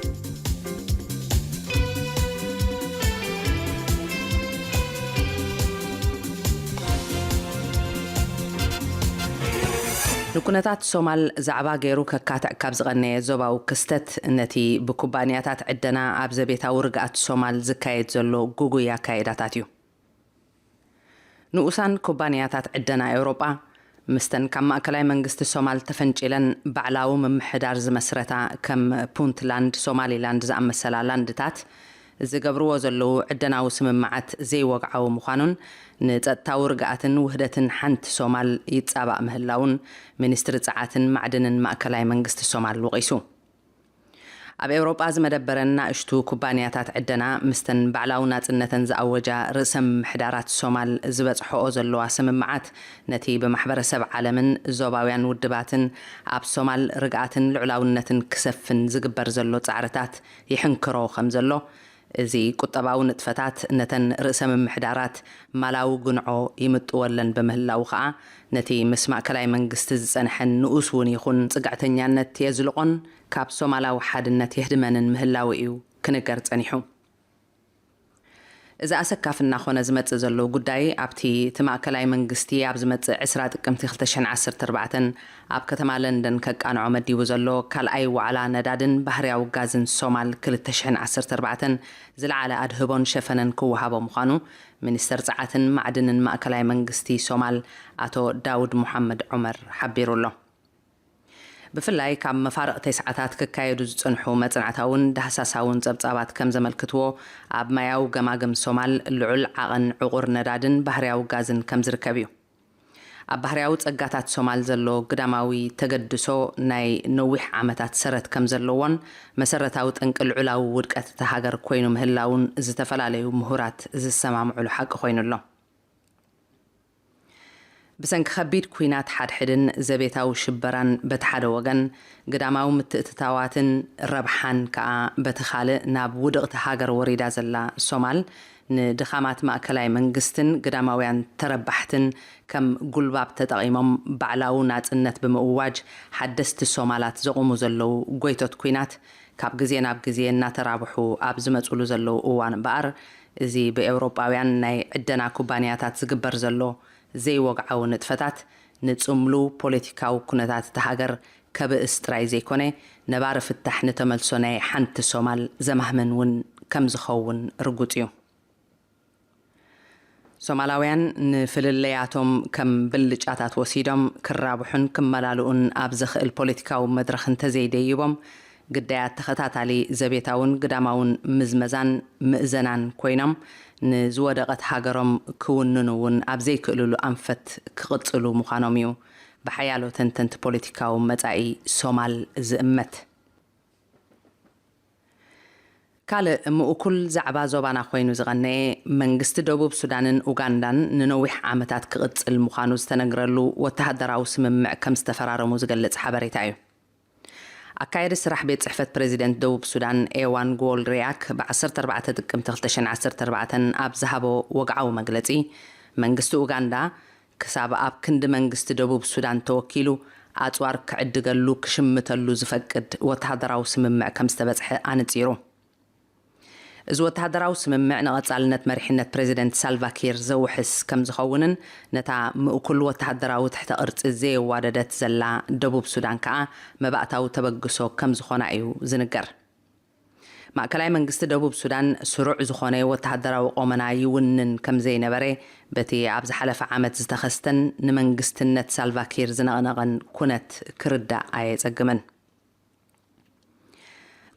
ንኩነታት ሶማል ዛዕባ ገይሩ ከካትዕ ካብ ዝቐነየ ዞባዊ ክስተት፣ ነቲ ብኩባንያታት ዕደና ኣብ ዘቤታዊ ርግኣት ሶማል ዝካየድ ዘሎ ጉጉይ ኣካየዳታት እዩ። ንኡሳን ኩባንያታት ዕደና ኤውሮጳ፣ ምስተን ካብ ማእከላይ መንግስቲ ሶማል ተፈንጪለን ባዕላዊ ምምሕዳር ዝመስረታ ከም ፑንትላንድ፣ ሶማሊላንድ ዝኣመሰላ ላንድታት ዝገብርዎ ዘለዉ ዕደናዊ ስምምዓት ዘይወግዓዊ ምዃኑን፣ ንጸጥታዊ ርግኣትን ውህደትን ሓንቲ ሶማል ይጻባእ ምህላውን ሚኒስትሪ ጸዓትን ማዕድንን ማእከላይ መንግስቲ ሶማል ወቒሱ። ኣብ ኤውሮጳ ዝመደበረን ናእሽቱ ኩባንያታት ዕደና፣ ምስተን ባዕላዊ ናጽነተን ዝኣወጃ ርእሰ ምምሕዳራት ሶማል ዝበጽሖኦ ዘለዋ ስምምዓት፣ ነቲ ብማሕበረሰብ ዓለምን ዞባውያን ውድባትን ኣብ ሶማል ርግኣትን ልዑላውነትን ክሰፍን ዝግበር ዘሎ ጻዕርታት ይሕንክሮ ከም ዘሎ፣ እዚ ቁጠባዊ ንጥፈታት ነተን ርእሰ ምምሕዳራት ማላዊ ግንዖ ይምጥወለን ብምህላዉ ከኣ፣ ነቲ ምስ ማእከላይ መንግስቲ ዝጸንሐን ንኡስ እውን ይኹን ጽግዕተኛነት የዝልቖን ካብ ሶማላዊ ሓድነት የህድመንን ምህላዉ እዩ ክንገር ጸኒሑ። እዚ ኣሰካፊ እናኾነ ዝመጽእ ዘሎ ጉዳይ፣ ኣብቲ እቲ ማእከላይ መንግስቲ ኣብ ዝመጽእ ዕስራ ጥቅምቲ ክልተ ሽሕን ዓሰርተ ኣርባዕተን ኣብ ከተማ ለንደን ከቃንዖ መዲቡ ዘሎ ካልኣይ ዋዕላ ነዳድን ባህርያዊ ጋዝን ሶማል ክልተ ሽሕን ዓሰርተ ኣርባዕተን ዝለዓለ ኣድህቦን ሸፈነን ክወሃቦ ምዃኑ ሚኒስተር ጸዓትን ማዕድንን ማእከላይ መንግስቲ ሶማል ኣቶ ዳውድ ሙሓመድ ዑመር ሓቢሩ ኣሎ። ብፍላይ ካብ መፋርቕ ተስዓታት ክካየዱ ዝጸንሑ መጽናዕታውን ዳህሳሳውን ጸብጻባት ከም ዘመልክትዎ፣ ኣብ ማያዊ ገማግም ሶማል ልዑል ዓቐን ዕቑር ነዳድን ባህርያዊ ጋዝን ከም ዝርከብ እዩ። ኣብ ባህርያዊ ጸጋታት ሶማል ዘሎ ግዳማዊ ተገድሶ ናይ ነዊሕ ዓመታት ሰረት ከም ዘለዎን፣ መሰረታዊ ጠንቂ ልዑላዊ ውድቀት እታ ሃገር ኮይኑ ምህላውን ዝተፈላለዩ ምሁራት ዝሰማምዑሉ ሓቂ ኮይኑ ኣሎ። ብሰንኪ ከቢድ ኲናት ሓድሕድን ዘቤታዊ ሽበራን በቲ ሓደ ወገን፣ ግዳማዊ ምትእትታዋትን ረብሓን ከኣ በቲ ካልእ ናብ ውድቕቲ ሃገር ወሪዳ ዘላ ሶማል፣ ንድኻማት ማእከላይ መንግስትን ግዳማውያን ተረባሕትን ከም ጉልባብ ተጠቒሞም ባዕላዊ ናጽነት ብምእዋጅ ሓደስቲ ሶማላት ዘቑሙ ዘለዉ ጎይቶት ኲናት፣ ካብ ግዜ ናብ ግዜ እናተራብሑ ኣብ ዝመጽሉ ዘለዉ እዋን እምበኣር፣ እዚ ብኤውሮጳውያን ናይ ዕደና ኩባንያታት ዝግበር ዘሎ ዘይወግዓዊ ንጥፈታት፣ ንጽምሉ ፖለቲካዊ ኩነታት እታ ሃገር ከብእስ ጥራይ ዘይኮነ፣ ነባሪ ፍታሕ ንተመልሶ ናይ ሓንቲ ሶማል ዘማህመን እውን ከም ዝኸውን ርጉጽ እዩ። ሶማላውያን ንፍልልያቶም ከም ብልጫታት ወሲዶም ክራብሑን ክመላልኡን ኣብ ዘኽእል ፖለቲካዊ መድረኽ እንተዘይደይቦም፣ ግዳያት ተኸታታሊ ዘቤታውን ግዳማውን ምዝመዛን ምእዘናን ኮይኖም፣ ንዝወደቐት ሃገሮም ክውንኑ እውን ኣብ ዘይክእልሉ ኣንፈት ክቕጽሉ ምዃኖም እዩ ብሓያሎ ተንተንቲ ፖለቲካዊ መጻኢ ሶማል ዝእመት። ካልእ ምእኩል ዛዕባ ዞባና ኮይኑ ዝቐነየ፣ መንግስቲ ደቡብ ሱዳንን ኡጋንዳን ንነዊሕ ዓመታት ክቕጽል ምዃኑ ዝተነግረሉ ወተሃደራዊ ስምምዕ ከም ዝተፈራረሙ ዝገልጽ ሓበሬታ እዩ። ኣካየዲ ስራሕ ቤት ጽሕፈት ፕሬዚደንት ደቡብ ሱዳን ኤዋን ጎል ሪያክ ብዓሰርተ ኣርባዕተ ጥቅምቲ ክልተ ሽሕን ዓሰርተ ኣርባዕተን ኣብ ዝሃቦ ወግዓዊ መግለጺ፣ መንግስቲ ኡጋንዳ ክሳብ ኣብ ክንዲ መንግስቲ ደቡብ ሱዳን ተወኪሉ ኣጽዋር ክዕድገሉ ክሽምተሉ ዝፈቅድ ወተሃደራዊ ስምምዕ ከም ዝተበጽሐ ኣነጺሩ። እዚ ወተሃደራዊ ስምምዕ ንቐጻልነት መሪሕነት ፕሬዚደንት ሳልቫኪር ዘውሕስ ከም ዝኸውንን ነታ ምእኩል ወተሃደራዊ ትሕተ ቅርጺ ዘየዋደደት ዘላ ደቡብ ሱዳን ከኣ መባእታዊ ተበግሶ ከም ዝኾና እዩ ዝንገር። ማእከላይ መንግስቲ ደቡብ ሱዳን ስሩዕ ዝኾነ ወተሃደራዊ ቆመና ይውንን ከም ዘይነበረ በቲ ኣብ ዝሓለፈ ዓመት ዝተኸስተን ንመንግስትነት ሳልቫኪር ዝነቕነቐን ኩነት ክርዳእ ኣየጸግምን።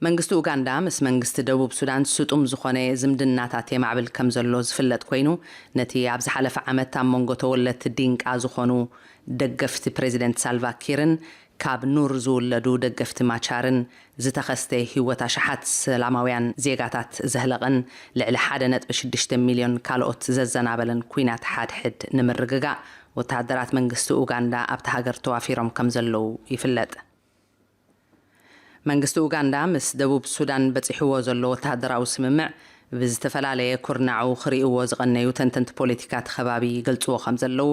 መንግስቲ ኡጋንዳ ምስ መንግስቲ ደቡብ ሱዳን ስጡም ዝኾነ ዝምድናታት የማዕብል ከም ዘሎ ዝፍለጥ ኮይኑ፣ ነቲ ኣብ ዝሓለፈ ዓመት ኣብ መንጎ ተወለድቲ ዲንቃ ዝኾኑ ደገፍቲ ፕሬዚደንት ሳልቫ ኪርን ካብ ኑር ዝውለዱ ደገፍቲ ማቻርን ዝተኸስተ ህይወት ኣሽሓት ሰላማውያን ዜጋታት ዘህለቐን ልዕሊ ሓደ ነጥቢ ሽዱሽተ ሚልዮን ካልኦት ዘዘናበለን ኲናት ሓድሕድ ንምርግጋእ ወተሃደራት መንግስቲ ኡጋንዳ ኣብታ ሃገር ተዋፊሮም ከም ዘለዉ ይፍለጥ። መንግስቲ ኡጋንዳ ምስ ደቡብ ሱዳን በጺሕዎ ዘሎ ወተሃደራዊ ስምምዕ ብዝተፈላለየ ኩርናዑ ክርእይዎ ዝቐነዩ ተንተንቲ ፖለቲካ እቲ ከባቢ ይገልጽዎ ከም ዘለዉ፣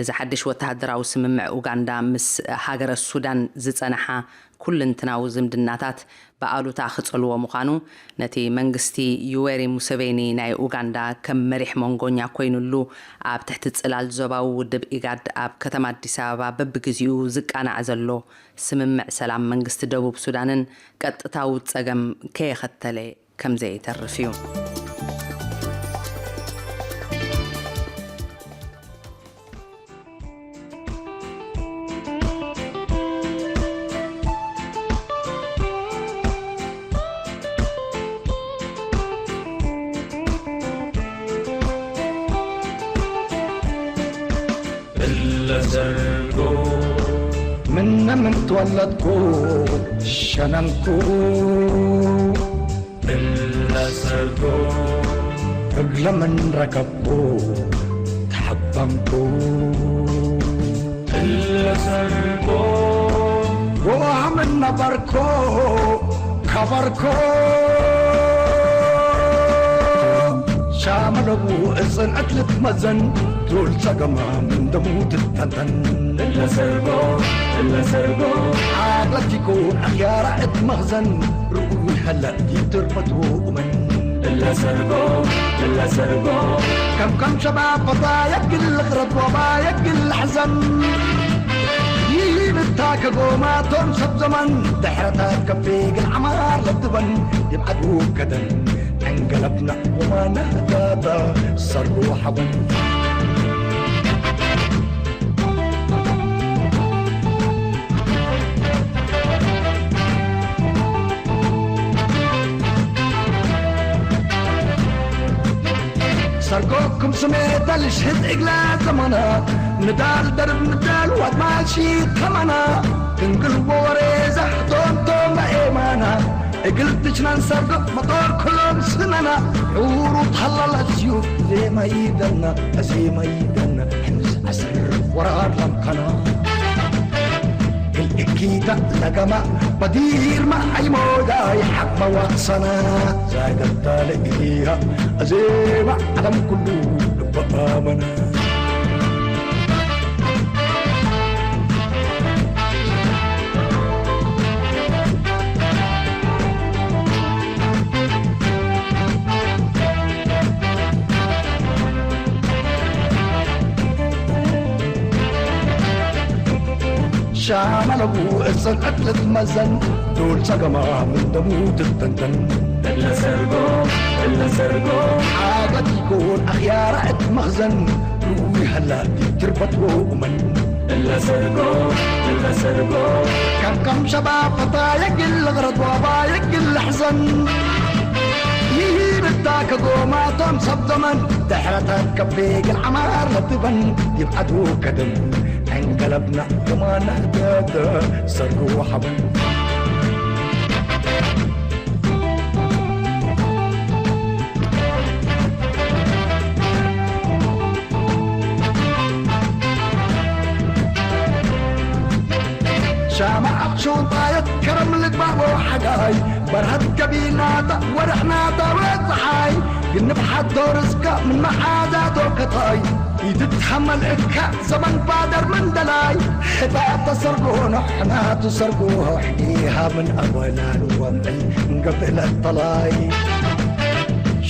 እዚ ሓድሽ ወተሃደራዊ ስምምዕ ኡጋንዳ ምስ ሃገረ ሱዳን ዝጸንሓ ኩልንትናዊ ዝምድናታት ብኣሉታ ክጸልዎ ምዃኑ፣ ነቲ መንግስቲ ዩዌሪ ሙሴቬኒ ናይ ኡጋንዳ ከም መሪሕ መንጎኛ ኮይኑሉ ኣብ ትሕቲ ጽላል ዞባዊ ውድብ ኢጋድ ኣብ ከተማ ኣዲስ ኣበባ በብግዜኡ ዝቃናዕ ዘሎ ስምምዕ ሰላም መንግስቲ ደቡብ ሱዳንን ቀጥታዊ ጸገም ከየኸተለ ከም ዘይተርፍ እዩ። እለ ሰርጎ ምነ ምን ተወለድኩ ሸነንኩ እለ ሰርጎ እግለ ምን ረከብኩ ተሐበንኩ እለ ሰርጎ ጎሃ ምን ነበርኩ ከበርኩ ሻመለቡ እፅን ዕትልት መዘን ዱል ጸገማ ምን ደሙ ትተንተን እለ ሰርጎ እለ ሰርጎ ሓቅለት ይኩን ኣኽያራ እት መኽዘን ርኡይ ሀለ ይትርፈቱ ኡመን እለ ሰርጎ እለ ሰርጎ ከም ከም ሸባብ ፈታ የግል ልኽረት ወባ የግል ላሕዘን ይህብታ ከጎማቶም ሰብ ዘመን ድሕረታት ከፌ ግን ዓማር ለትበን ይብዓዱ ከደን ዕንገለብና ወማና ዳታ ሰርጎ ሓወን ሰርጎኩም ስሜታ ልሽህት እግላ ዘመና ንዳል ደርብ ምዳል ዋድማል ሺት ከማና ክንግል ወወሬዛ ቶንቶና ኤማና እግል ትችናን ሰርጎ መጦር ኩሎም ስነና ሑሩ ተሃላላት እዩ ዜማ ይደና ዜማ ይደና ሕምዝ ዓስር ወራር ላምካና ክልእኪታ ለገማ በዲርማ ኣይሞዳ ይሓቅመዋ ሰና ዛገታ ለኢያ ኣዜማ ዓለም ኩሉ ልበኣመና ሻመለቡ እፅን ዕትልት መዘን ዱል ጸገማ ምን ደሙ ትተንተን እለ ሰርጎ እለ ሰርጎ ሓገት ይኩን ኣኽያራ እት መኽዘን ርኡይ ሀላ ትርፈትዎ ኡመን እለ ሰርጎ እለ ሰርጎ ከም ከም ሸባብ ፈታ የግል ልቕረት ዋባ የግል ልሕዘን ይህብታ ከጎማቶም ሰብ ዘመን ድሕረታት ከቤ ግን ዓማር ለትበን ይብዓዱ ከደም ዕንገለብና ዶማና ደደ ሰርጉ ሓበን ሻማ ኣብ ሸውጣየት ከረም ልግባቦ ሓጋይ በርሃት ከቢናታ ወርሕናታ ወፀሓይ ግንብ ሓቶ ርዝቃ ምን መሓዛቶ ከታይ ኢትትሓመል እካ ዘመን ባደር መንደላይ ሕታ ተሰርጎ ኖሕና ትሰርጎ ሕዲሃ ምን ኣበላን ወምዒ እንገብእለት ተላይ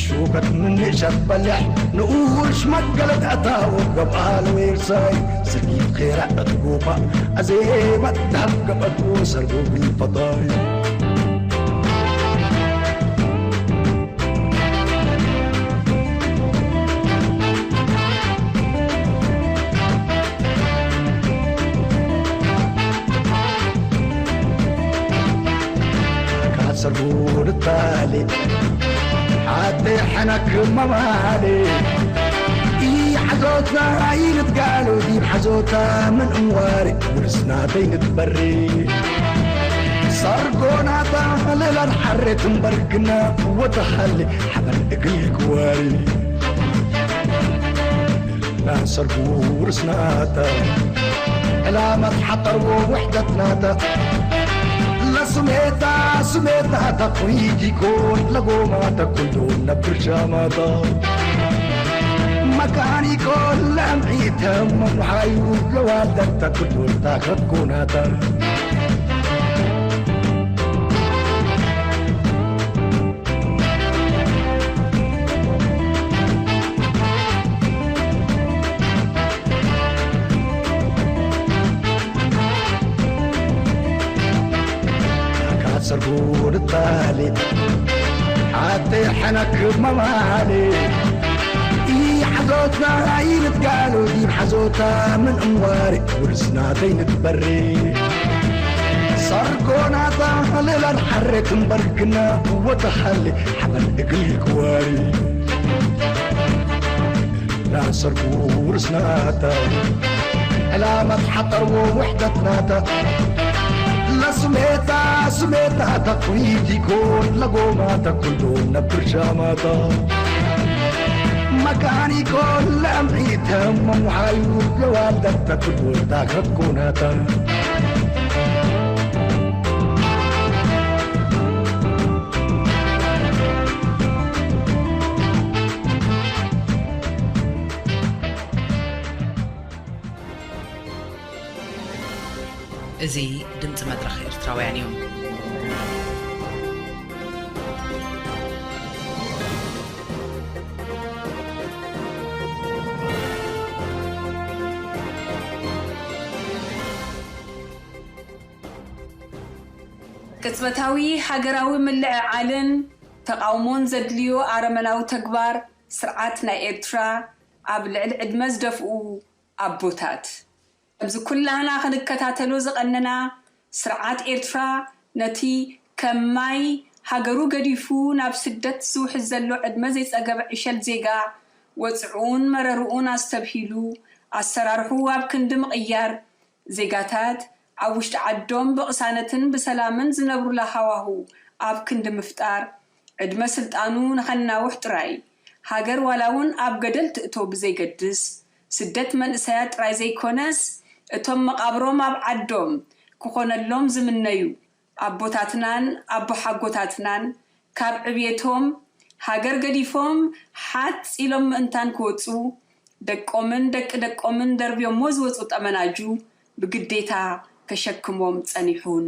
ሹከት ምን ንእሸት በልሕ ንኡሽ መገለት ኣታው ገብኣል ወይርሳይ ስጊት ኼራ እትጉባ ኣዜማ ዳም ገበቱ ሰርጎ ግልፈታይ حنك ممالي. إي حزوتا إيلت قالوا دي حزوتا من أمواري ورسنا بين تبري. صار قونا طاهل الحرة مبرقنا وتحلي حبل إقلي كواري. لا صار ورسنا تا لا ما تحطر ووحدتنا تا. لا سميتا سميتا تا قويدي كون لا قوما تا كل لا برشاماتا. مكاني كل أمعيتهم وحيوب لوالدك تا كل تاخد كوناتا. ካሰርጉ ንጣሊ ሓተይ ሓናክ መማሊ ሓዞትና ኣይንትጋሉ ዲብ ሓዞታ ምን እምዋሪ ውርስናተይ ንትበሪ ሰርጎናታ ልላን ሓሬት እምበርግና ወተሓሊ ሓበን እግል ክዋሪ ላሰርኩ ውርስናታ ዕላማ ተሓጠርዎ ውሕደትናታ ለስሜታ ስሜታ ተኩይት ይኮን ለጎማ ተኩልዶ ነብር ሻማታ መካኒኮ ለምዒተም መሙሓዩ ለዋልደት ተኩልዶ ታኸት ኮናታ እዚ ድምጺ መድረኽ ኤርትራውያን እዩ። ቅጽበታዊ ሃገራዊ ምልዕዓልን ተቓውሞን ዘድልዮ ኣረመናዊ ተግባር ስርዓት ናይ ኤርትራ ኣብ ልዕሊ ዕድመ ዝደፍኡ ኣቦታት። ከምዚ ኩላህና ክንከታተሎ ዝቐነና፣ ስርዓት ኤርትራ ነቲ ከም ማይ ሃገሩ ገዲፉ ናብ ስደት ዝውሕዝ ዘሎ ዕድመ ዘይጸገበ ዕሸል ዜጋ፣ ወጽዑን መረርኡን ኣስተብሂሉ፣ ኣሰራርሑ ኣብ ክንዲ ምቕያር፣ ዜጋታት ኣብ ውሽጢ ዓዶም ብቕሳነትን ብሰላምን ዝነብሩላ ሃዋሁ ኣብ ክንዲ ምፍጣር፣ ዕድመ ስልጣኑ ንኸናውሕ ጥራይ፣ ሃገር ዋላ እውን ኣብ ገደል ትእቶ ብዘይገድስ፣ ስደት መንእሰያት ጥራይ ዘይኮነስ፣ እቶም መቓብሮም ኣብ ዓዶም ክኾነሎም ዝምነዩ ኣቦታትናን ኣቦሓጎታትናን ካብ ዕብየቶም ሃገር ገዲፎም ሓጽ ኢሎም ምእንታን ክወጹ፣ ደቆምን ደቂ ደቆምን ደርብዮሞ ዝወጹ ጠመናጁ ብግዴታ ከሸክሞም ጸኒሑን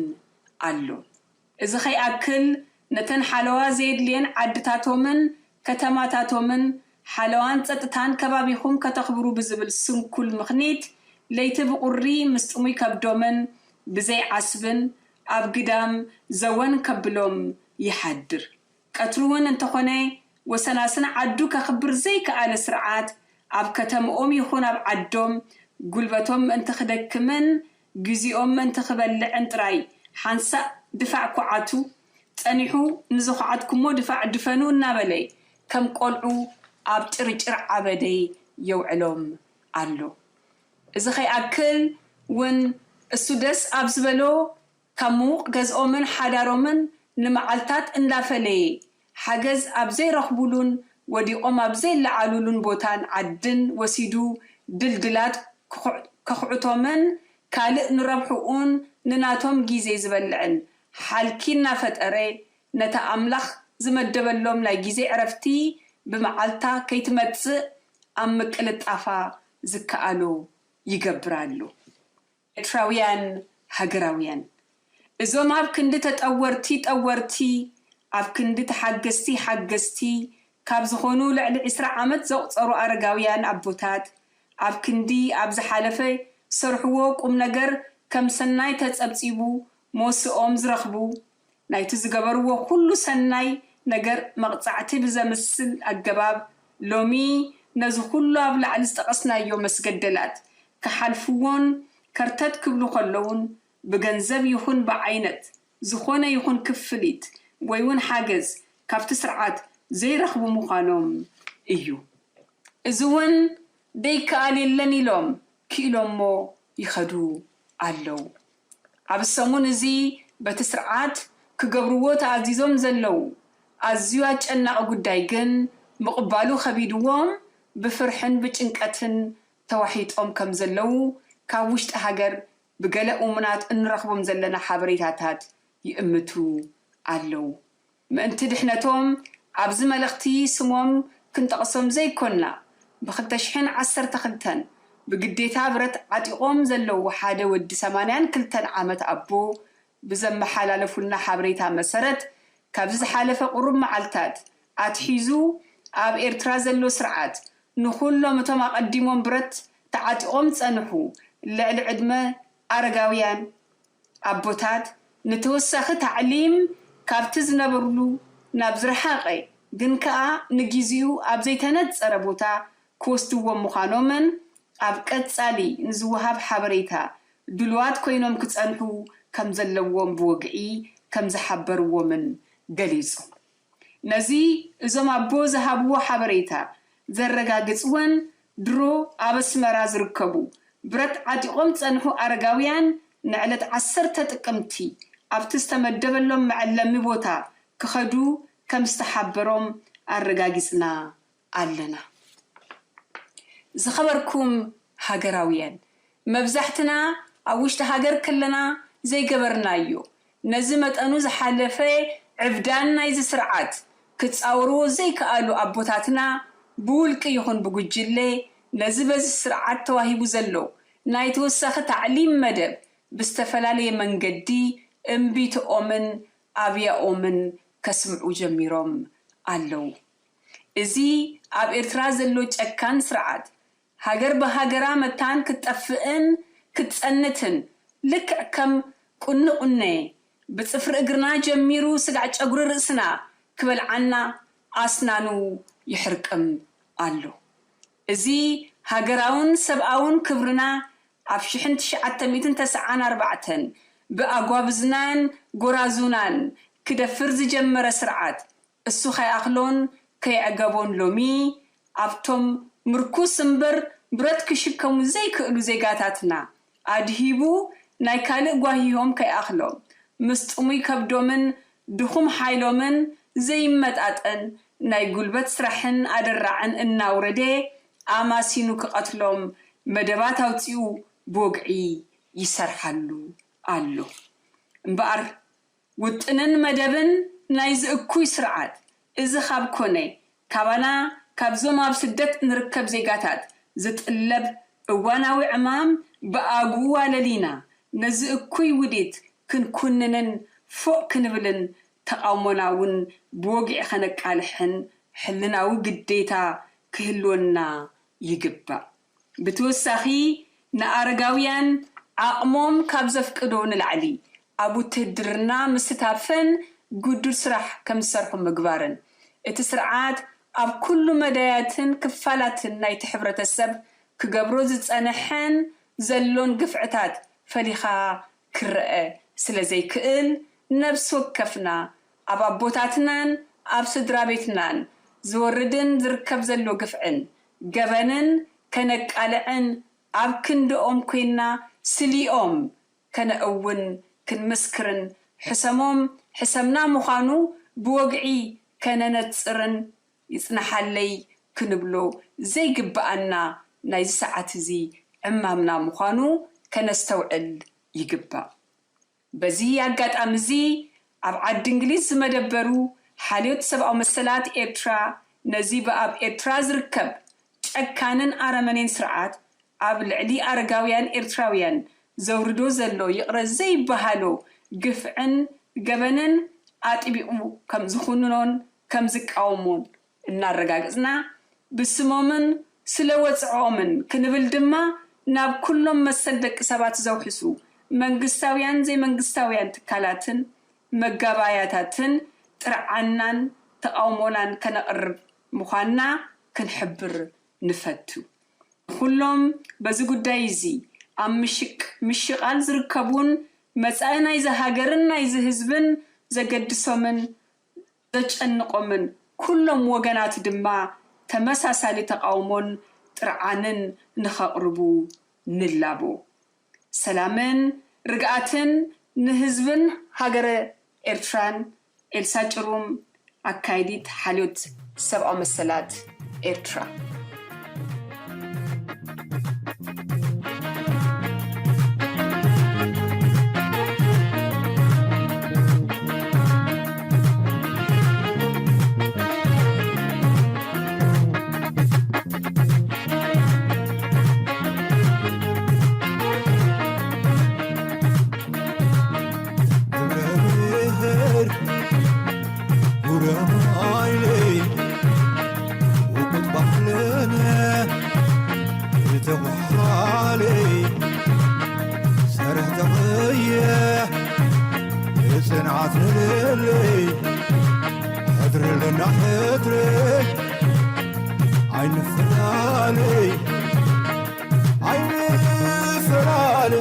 ኣሎ። እዚ ከይኣክል፣ ነተን ሓለዋ ዘየድልየን ዓድታቶምን ከተማታቶምን ሓለዋን ጸጥታን ከባቢኹም ከተኽብሩ ብዝብል ስንኩል ምኽኒት፣ ለይቲ ብቑሪ ምስ ጥሙይ ከብዶምን ብዘይ ዓስብን ኣብ ግዳም ዘወን ከብሎም ይሓድር። ቀትሩ እውን እንተኾነ፣ ወሰናስን ዓዱ ከኽብር ዘይከኣለ ስርዓት፣ ኣብ ከተምኦም ይኹን ኣብ ዓዶም፣ ጉልበቶም ምእንቲ ክደክምን ግዜኦም ምእንቲ ክበልዕን ጥራይ፣ ሓንሳእ ድፋዕ ኩዓቱ፣ ጸኒሑ፣ ንዝኹዓትኩሞ ድፋዕ ድፈኑ እናበለ፣ ከም ቆልዑ ኣብ ጭርጭር ዓበደይ የውዕሎም ኣሎ። እዚ ከይኣክል እውን፣ እሱ ደስ ኣብ ዝበሎ፣ ካብ ምዉቕ ገዝኦምን ሓዳሮምን ንመዓልታት እንዳፈለየ፣ ሓገዝ ኣብ ዘይረኽቡሉን ወዲቖም ኣብ ዘይለዓሉሉን ቦታን ዓድን ወሲዱ፣ ድልድላት ክኹዕ-፣ ከኹዕቶምን ካልእ ንረብሕኡን ንናቶም ግዜ ዝበልዕን ሓልኪ እናፈጠረ፣ ነታ ኣምላኽ ዝመደበሎም ናይ ግዜ ዕረፍቲ ብመዓልታ ከይትመጽእ ኣብ ምቅልጣፋ ዝከኣሎ ይገብር ኣሎ። ኤርትራውያን ሃገራውያን፣ እዞም ኣብ ክንዲ ተጠወርቲ ጠወርቲ፣ ኣብ ክንዲ ተሓገዝቲ ሓገዝቲ ካብ ዝኾኑ ልዕሊ ዕስራ ዓመት ዘቑጸሩ ኣረጋውያን ኣቦታት፣ ኣብ ክንዲ ኣብ ዝሓለፈ ዝሰርሕዎ ቁም ነገር ከም ሰናይ ተጸብጺቡ ሞስኦም ዝረኽቡ፣ ናይቲ ዝገበርዎ ኩሉ ሰናይ ነገር መቕጻዕቲ ብዘምስል ኣገባብ፣ ሎሚ ነዚ ኩሉ ኣብ ላዕሊ ዝጠቐስናዮ መስገደላት ክሓልፍዎን ከርተት ክብሉ ከለዉን፣ ብገንዘብ ይኹን ብዓይነት ዝኾነ ይኹን ክፍሊት ወይ እውን ሓገዝ ካብቲ ስርዓት ዘይረኽቡ ምዃኖም እዩ። እዚ እውን ደይከኣል የለን ኢሎም ክኢሎሞ ይኸዱ ኣለዉ። ኣብ ሰሙን እዚ በቲ ስርዓት ክገብርዎ ተኣዚዞም ዘለዉ ኣዝዩ ኣጨናቒ ጉዳይ ግን ምቕባሉ ከቢድዎም ብፍርሕን ብጭንቀትን ተዋሒጦም ከም ዘለዉ ካብ ውሽጢ ሃገር ብገለ እሙናት እንረኽቦም ዘለና ሓበሬታታት ይእምቱ ኣለዉ። ምእንቲ ድሕነቶም ኣብዚ መልእኽቲ ስሞም ክንጠቕሶም ዘይኮንና፣ ብ ክልተ ሽሕን ዓሰርተ ክልተን ብግዴታ ብረት ዓጢቖም ዘለዉ ሓደ ወዲ ሰማንያን ክልተን ዓመት ኣቦ ብዘመሓላለፉልና ሓበሬታ መሰረት፣ ካብዚ ዝሓለፈ ቁሩብ መዓልታት ኣትሒዙ ኣብ ኤርትራ ዘሎ ስርዓት ንኹሎም እቶም ኣቐዲሞም ብረት ተዓጢቖም ዝጸንሑ ልዕሊ ዕድመ ኣረጋውያን ኣቦታት ንተወሳኺ ታዕሊም ካብቲ ዝነበርሉ ናብ ዝረሓቐ ግን ከኣ ንጊዜኡ ኣብ ዘይተነጸረ ቦታ ክወስድዎም ምዃኖምን ኣብ ቀጻሊ ንዝወሃብ ሓበሬታ ድሉዋት ኮይኖም ክጸንሑ ከም ዘለዎም ብወግዒ ከም ዝሓበርዎምን ገሊጹ። ነዚ እዞም ኣቦ ዝሃብዎ ሓበሬታ ዘረጋግጽ እውን ድሮ ኣብ ኣስመራ ዝርከቡ ብረት ዓጢቖም ዝጸንሑ ኣረጋውያን ንዕለት ዓሰርተ ጥቅምቲ ኣብቲ ዝተመደበሎም መዐለሚ ቦታ ክኸዱ ከም ዝተሓበሮም ኣረጋጊጽና ኣለና። ዝኸበርኩም ሃገራውያን፣ መብዛሕትና ኣብ ውሽጢ ሃገር ከለና ዘይገበርናዮ፣ ነዚ መጠኑ ዝሓለፈ ዕብዳን ናይዚ ስርዓት ክጻወርዎ ዘይከኣሉ ኣቦታትና ብውልቂ ይኹን ብጉጅለ ነዚ በዚ ስርዓት ተዋሂቡ ዘሎ ናይ ተወሳኺ ታዕሊም መደብ ብዝተፈላለየ መንገዲ እምቢትኦምን ኣብያኦምን ከስምዑ ጀሚሮም ኣለዉ። እዚ ኣብ ኤርትራ ዘሎ ጨካን ስርዓት ሃገር ብሃገራ መታን ክትጠፍእን ክትጸንትን ልክዕ ከም ቁኒ ቁነ ብጽፍሪ እግርና ጀሚሩ ስጋዕ ጨጉሪ ርእስና ክበልዓና ኣስናኑ ይሕርቅም ኣሎ። እዚ ሃገራውን ሰብኣውን ክብርና ኣብ ሽሕን ትሽዓተ ሚእትን ተስዓን ኣርባዕተን ብኣጓብዝናን ጎራዙናን ክደፍር ዝጀመረ ስርዓት እሱ ከይኣኽሎን ከየዕገቦን ሎሚ ኣብቶም ምርኩስ እምበር ብረት ክሽከሙ ዘይክእሉ ዜጋታትና ኣድሂቡ ናይ ካልእ ጓሂሆም ከይኣኽሎም ምስ ጥሙይ ከብዶምን ድኹም ሓይሎምን ዘይመጣጠን ናይ ጉልበት ስራሕን ኣደራዕን እናውረደ ኣማሲኑ ክቐትሎም መደባት ኣውጺኡ ብወግዒ ይሰርሓሉ ኣሎ። እምበኣር ውጥንን መደብን ናይዚ እኩይ ስርዓት እዚ ካብ ኮነ፣ ካባና ካብዞም ኣብ ስደት እንርከብ ዜጋታት ዝጥለብ እዋናዊ ዕማም ብኣግኡ ኣለሊና ነዚ እኩይ ውዲት ክንኩንንን ፎእ ክንብልን ተቓውሞና እውን ብወግዒ ከነቃልሕን ሕልናዊ ግዴታ ክህልወና ይግባእ። ብተወሳኺ ንኣረጋውያን ዓቕሞም ካብ ዘፍቅዶ ንላዕሊ ኣብ ውትህድርና ምስታፈን ግዱድ ስራሕ ከም ዝሰርሑ ምግባርን እቲ ስርዓት ኣብ ኩሉ መዳያትን ክፋላትን ናይቲ ሕብረተሰብ ክገብሮ ዝጸንሐን ዘሎን ግፍዕታት ፈሊኻ ክረአ ስለ ዘይክእል ነብሲ ወከፍና ኣብ ኣቦታትናን ኣብ ስድራ ቤትናን ዝወርድን ዝርከብ ዘሎ ግፍዕን ገበንን ከነቃልዕን ኣብ ክንድኦም ኮይንና ስሊኦም ከነእውን ክንምስክርን ሕሰሞም ሕሰምና ምዃኑ ብወግዒ ከነነጽርን ይጽናሓለይ ክንብሎ ዘይግብኣና ናይዚ ሰዓት እዚ ዕማምና ምዃኑ ከነስተውዕል ይግባእ። በዚ ኣጋጣሚ እዚ ኣብ ዓዲ እንግሊዝ ዝመደበሩ ሓልዮት ሰብኣዊ መሰላት ኤርትራ ነዚ ብኣብ ኤርትራ ዝርከብ ጨካንን ኣረመኔን ስርዓት ኣብ ልዕሊ ኣረጋውያን ኤርትራውያን ዘውርዶ ዘሎ ይቕረ ዘይበሃሎ ግፍዕን ገበንን ኣጥቢቑ ከም ዝኹንኖን ከም ዝቃወሞን እናረጋገጽና ብስሞምን ስለ ወጽዕኦምን ክንብል ድማ ናብ ኩሎም መሰል ደቂ ሰባት ዘውሕሱ መንግስታውያን ዘይመንግስታውያን ትካላትን መጋባያታትን ጥርዓናን ተቓውሞናን ከነቕርብ ምዃንና ክንሕብር ንፈቱ። ንኹሎም በዚ ጉዳይ እዚ ኣብ ምሽቅ ምሽቓል ዝርከቡን መጻኢ ናይዚ ሃገርን ናይዚ ህዝብን ዘገድሶምን ዘጨንቖምን ኩሎም ወገናት ድማ ተመሳሳሊ ተቓውሞን ጥርዓንን ንኸቕርቡ ንላቦ። ሰላምን ርግኣትን ንህዝብን ሃገረ ኤርትራን። ኤልሳ ጭሩም፣ ኣካይዲት ሓልዮት ሰብኣዊ መሰላት ኤርትራ። ግብረ ብሔር ጉረማይለይ ውቁጥ ባህልነ ዝተጓሓለይ ሰርሕ ተቐየ ጽንዓት ንልለይ ሕድርልና ሕድረ ኣይንፈላለይ ኣይንፈላለ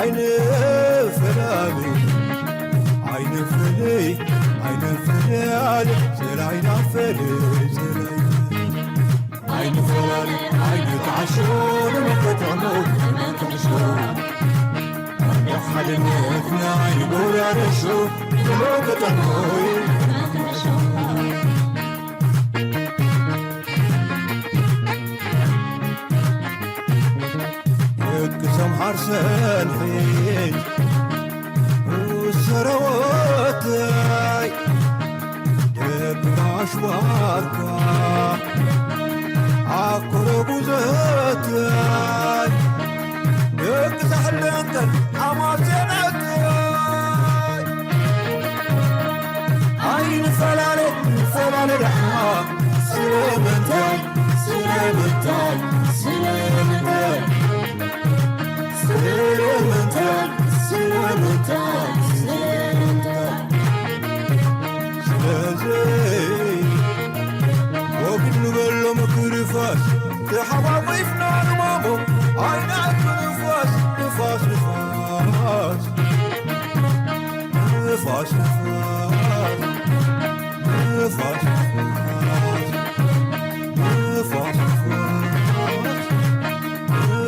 ኣይንፈላለ ኣይንፈላለ ኣይንፈላለ ጽላይና ፈለ ጽላይና ኣይንፈላለ ኣይንተዓሾ ንመከተሞ ንመከተሾ ሓድነትና ኣይንጎራረሾ ንመከተሞ ደቂ ሰምሓር ሰንሒት ሰረወታይ ደቂ ኣሽዋርካ ኣኮረ ጉዘታይ ደቂ ሳሕለንተን ኣማሴነታይ ኣይንፈላለ ንፈላለ ደኣ ስለምንታይ ስለምንታይ ስለምንታይ ስለምንታይ ስለምንታይ ስለምንታይ ስለዚ ወግድ ንበሎ ምክሪ ፋስ ተሓቋቒፍና ንማሞ ኣይንኣቱ ንፋስ ንፋስ ንፋስ ንፋስ ንፋስ ንፋስ ንፋስ ንፋስ ንፋስ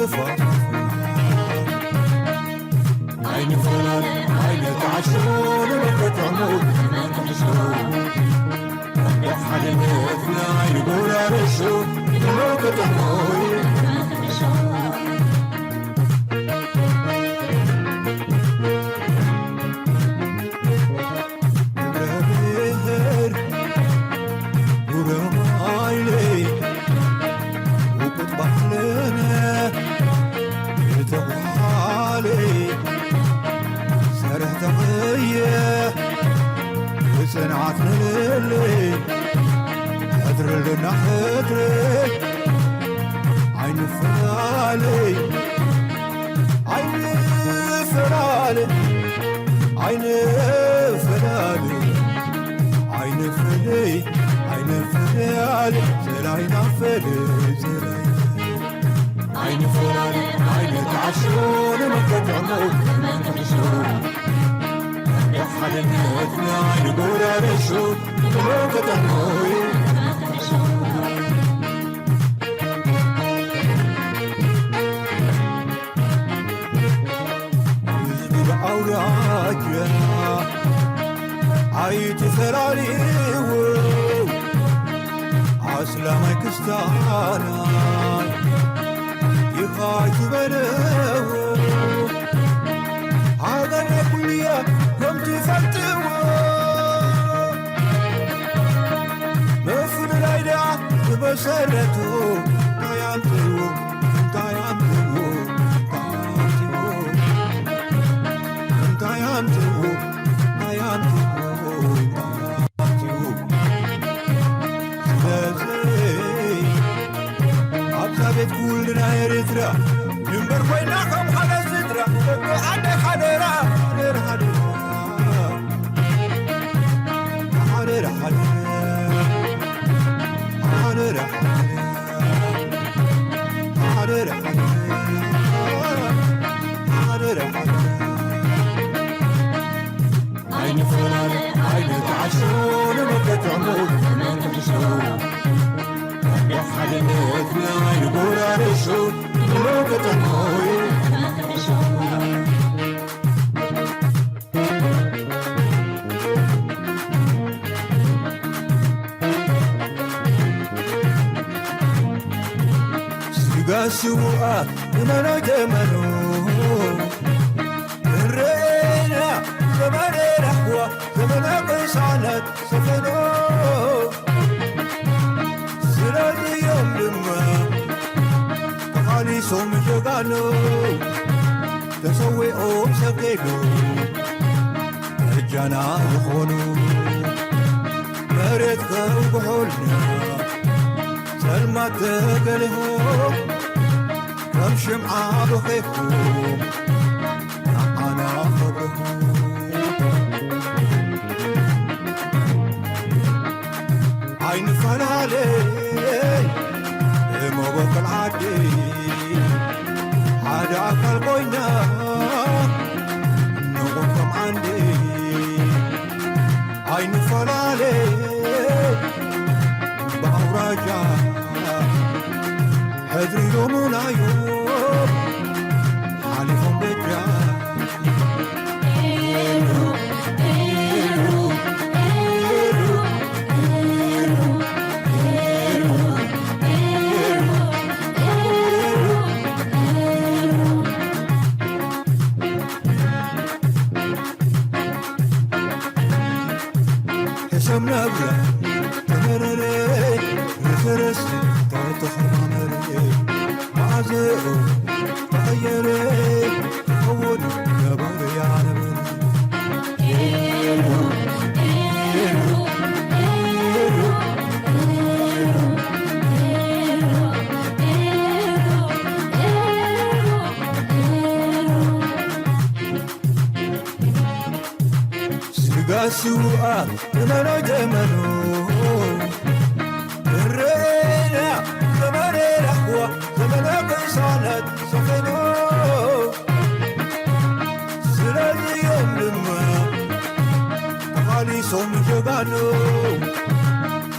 ንፋስ ኣይንፈላለ ኣይንተዓሾ ንመከተሞ ንመከተሾ ንሓድነትና ኣይንጎራረሾ ንመከተሞ ንመከተሾ ግብረ ብሔር ጉረማይለይ ውቁጥ ባህልነ ዝተጓሓለይ ሰርሕ ተቐየ ብጽንዓት ንልለይ ሕድርልና ሕድረ ኣይንፈላለይ ኣይንፈላለ ኣይንፈላለ ኣይንፈላለ ኣይንፈላለ ዘላይና ፈለ ዘላይና ኣይንፈላለ ኣይንተዓሾ ንመከተሞ ንመከተሾ ብሓድነትና ኣይንጎራረሾ ንመከተሞ ህዝቢ ብኣውራጃ ኣይትፈላልይዎ ኣስላማይ ክስታናይ ኢኻ ኣይትበልዎ ሃገር ናይ ኩልያ ከም ትፈልጥዎ ምፍልላይ ደኣ ብመሰረቱ እንታይ ኣምፅዎ እንታይ ኣምፅዎ እንታይ ኣምፅዎ እንታይ ኣምፅዎ እንታይ ኣምፅዎ እንታይ ኣምፅዎ ስለዚ ኣብዛ ቤት ኩልና ኤርትራ ድንበር ኮይና ከም ሓደ ስድራ ደቂ ዓደይ ሓደራ ሓደራ ሓደራ ሓደራ ሓደራ ሓደራ ሓደራ ሓደራ ሓደራ ኣይንፈላለ ኣይንተዓሾ ንመከተሞ ጋስዋ እመኖ ጀመኑ እረኤና ዘመነ ራህዋ ዘመነ ቅሳነት ሰፈኖ ስለዚኦም ድማ ተቓሊሶም ጀጋኑ ተሰዊኦም ሰገዱ እጃና ዝኾኑ መሬት ከውግሖልና ጸልማት ተገሊሆ ከም ሽምዓ በኺኹ ንዓና ከብርሁ ኣይንፈላለ እሞ በኩል ዓዲ ሓደ ኣካል ኮይና ንቑም ከም ዓንዲ ኣይንፈላለ ብኣውራጃ ሕድሪ ሎሙናዮ ሓሊፎም በጃ ሕሰም ነብረ ተመረረ ንፈረስ ተተኸማመረ መዓዘኡ ተቐየረ ክኸውን ነበረ ያነበረ ስጋ ስውኣ እመኖ ጀመኑ እረኤና ዘመነ ራህዋ ዘመነ ቅሳነት ሰፈኖ ስለዚኦም ድማ ተቓሊሶም ጀጋኑ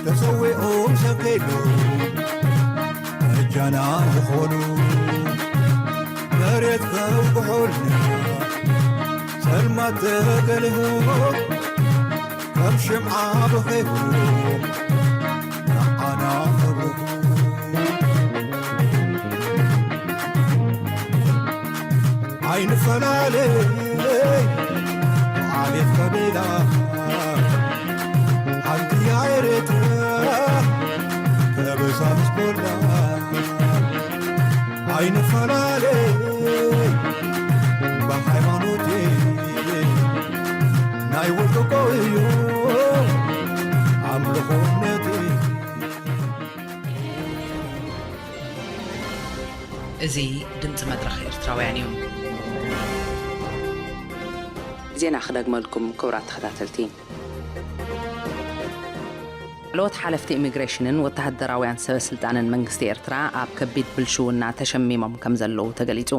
ተሰዊኦም ሰገዱ እጃና ዝኾኑ መሬት ከውግሖልና ጸልማት ተገሊሆ ከም ሽምዓ በኺኹ ንዓና ከብርሁ ኣይንፈላለ ዓሌት ከበላ ሓንቲ እያ ኤርትራ ከበሳ ምስ ኮላ ኣይንፈላለ ብሃይማኖት ናይ ወልቆ እዩ ኣምልኾ እምነት እዚ ድምፂ መድረኽ ኤርትራውያን እዩ። ዜና ክደግመልኩም ክቡራት ተኸታተልቲ። ላዕለዎት ሓለፍቲ ኢሚግሬሽንን ወተሃደራውያን ሰበ ስልጣንን መንግስቲ ኤርትራ ኣብ ከቢድ ብልሽውና ተሸሚሞም ከም ዘለዉ ተገሊጹ።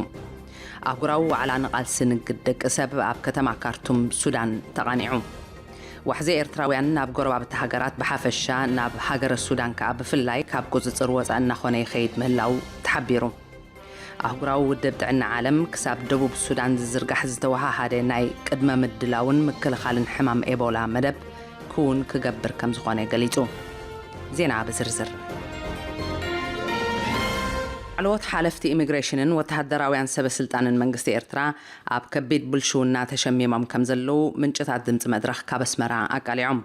ኣህጉራዊ ዋዕላ ንቓልሲ ንግድ ደቂ ሰብ ኣብ ከተማ ካርቱም ሱዳን ተቓኒዑ። ዋሕዚ ኤርትራውያን ናብ ጎረባብቲ ሃገራት ብሓፈሻ ናብ ሃገረ ሱዳን ከኣ ብፍላይ ካብ ቁጽጽር ወጻኢ እናኾነ ይኸይድ ምህላው ተሓቢሩ። ኣህጉራዊ ውድብ ጥዕና ዓለም ክሳብ ደቡብ ሱዳን ዝዝርጋሕ ዝተወሃሃደ ናይ ቅድመ ምድላውን ምክልኻልን ሕማም ኤቦላ መደብ ክውን ክገብር ከም ዝኾነ ገሊጹ። ዜና ብዝርዝር። ላዕለዎት ሓለፍቲ ኢሚግሬሽንን ወተሃደራውያን ሰበ ስልጣንን መንግስቲ ኤርትራ ኣብ ከቢድ ብልሽውና ተሸሚሞም ከም ዘለዉ ምንጭታት ድምፂ መድረኽ ካብ ኣስመራ ኣቃሊዖም።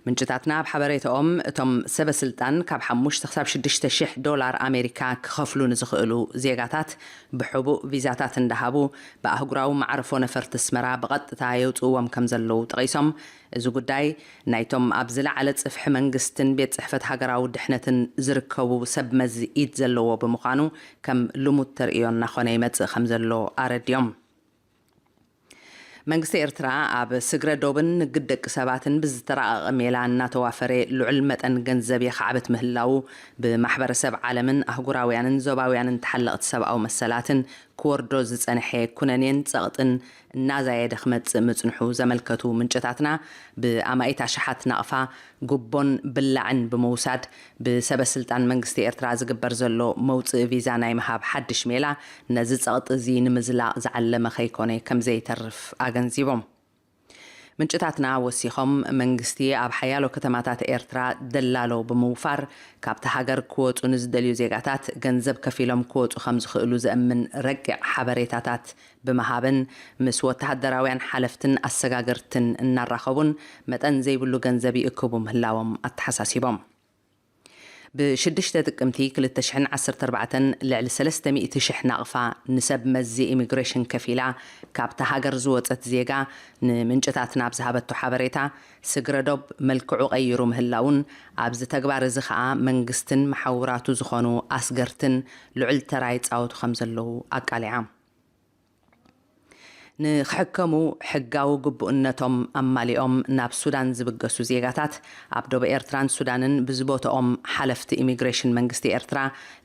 ምንጭታትና ኣብ ሓበሬታኦም እቶም ሰበ ስልጣን ካብ ሓሙሽተ ክሳብ ሽዱሽተ ሽሕ ዶላር ኣሜሪካ ክኸፍሉ ንዝኽእሉ ዜጋታት ብሕቡእ ቪዛታት እንዳሃቡ ብኣህጉራዊ መዓርፎ ነፈርቲ ኣስመራ ብቐጥታ የውፅእዎም ከም ዘለዉ ጠቒሶም፣ እዚ ጉዳይ ናይቶም ኣብ ዝለዓለ ጽፍሒ መንግስትን ቤት ጽሕፈት ሃገራዊ ድሕነትን ዝርከቡ ሰብ መዚ ኢድ ዘለዎ ብምዃኑ ከም ልሙድ ተርእዮ እናኾነ ይመጽእ ከም ዘሎ ኣረዲኦም። መንግስቲ ኤርትራ ኣብ ስግረ ዶብን ንግድ ደቂ ሰባትን ብዝተራቐቐ ሜላ እናተዋፈረ ልዑል መጠን ገንዘብ የኻዕብት ምህላዉ ብማሕበረሰብ ዓለምን ኣህጉራውያንን ዞባውያንን ተሓለቕቲ ሰብኣዊ መሰላትን ክወርዶ ዝጸንሐ ኩነኔን ጸቕጥን እናዛየደ ክመጽእ ምጽንሑ ዘመልከቱ ምንጭታትና፣ ብኣማኢት ኣሽሓት ናቕፋ ጉቦን ብላዕን ብምውሳድ ብሰበ ስልጣን መንግስቲ ኤርትራ ዝግበር ዘሎ መውጽኢ ቪዛ ናይ ምሃብ ሓድሽ ሜላ ነዚ ጸቕጢ እዚ ንምዝላቕ ዝዓለመ ከይኮነ ከምዘይተርፍ ኣገንዚቦም። ምንጭታትና ወሲኾም፣ መንግስቲ ኣብ ሓያሎ ከተማታት ኤርትራ ደላሎ ብምውፋር፣ ካብቲ ሃገር ክወጹ ንዝደልዩ ዜጋታት ገንዘብ ከፊሎም ክወጹ ከም ዝኽእሉ ዘእምን ረቂቕ ሓበሬታታት ብምሃብን፣ ምስ ወተሃደራውያን ሓለፍትን ኣሰጋገርትን እናራኸቡን መጠን ዘይብሉ ገንዘብ ይእክቡ ምህላዎም ኣተሓሳሲቦም። ብ6 ጥቅምቲ ክልተ ሽሕን ዓሰርተ ኣርባዕተን ልዕሊ ሰለስተ ሚእቲ ሽሕ ናቕፋ ንሰብ መዚ ኢሚግሬሽን ከፊላ ካብታ ሃገር ዝወጸት ዜጋ፣ ንምንጭታትና ኣብ ዝሃበቶ ሓበሬታ፣ ስግረዶብ መልክዑ ቀይሩ ምህላውን፣ ኣብዚ ተግባር እዚ ኸኣ መንግስትን መሓውራቱ ዝኾኑ ኣስገርትን ልዑል ተራ ይጻወቱ ከም ዘለዉ ኣቃሊዓ። ንክሕከሙ ሕጋዊ ግቡእነቶም ኣማሊኦም ናብ ሱዳን ዝብገሱ ዜጋታት፣ ኣብ ዶብ ኤርትራን ሱዳንን ብዝቦትኦም ሓለፍቲ ኢሚግሬሽን መንግስቲ ኤርትራ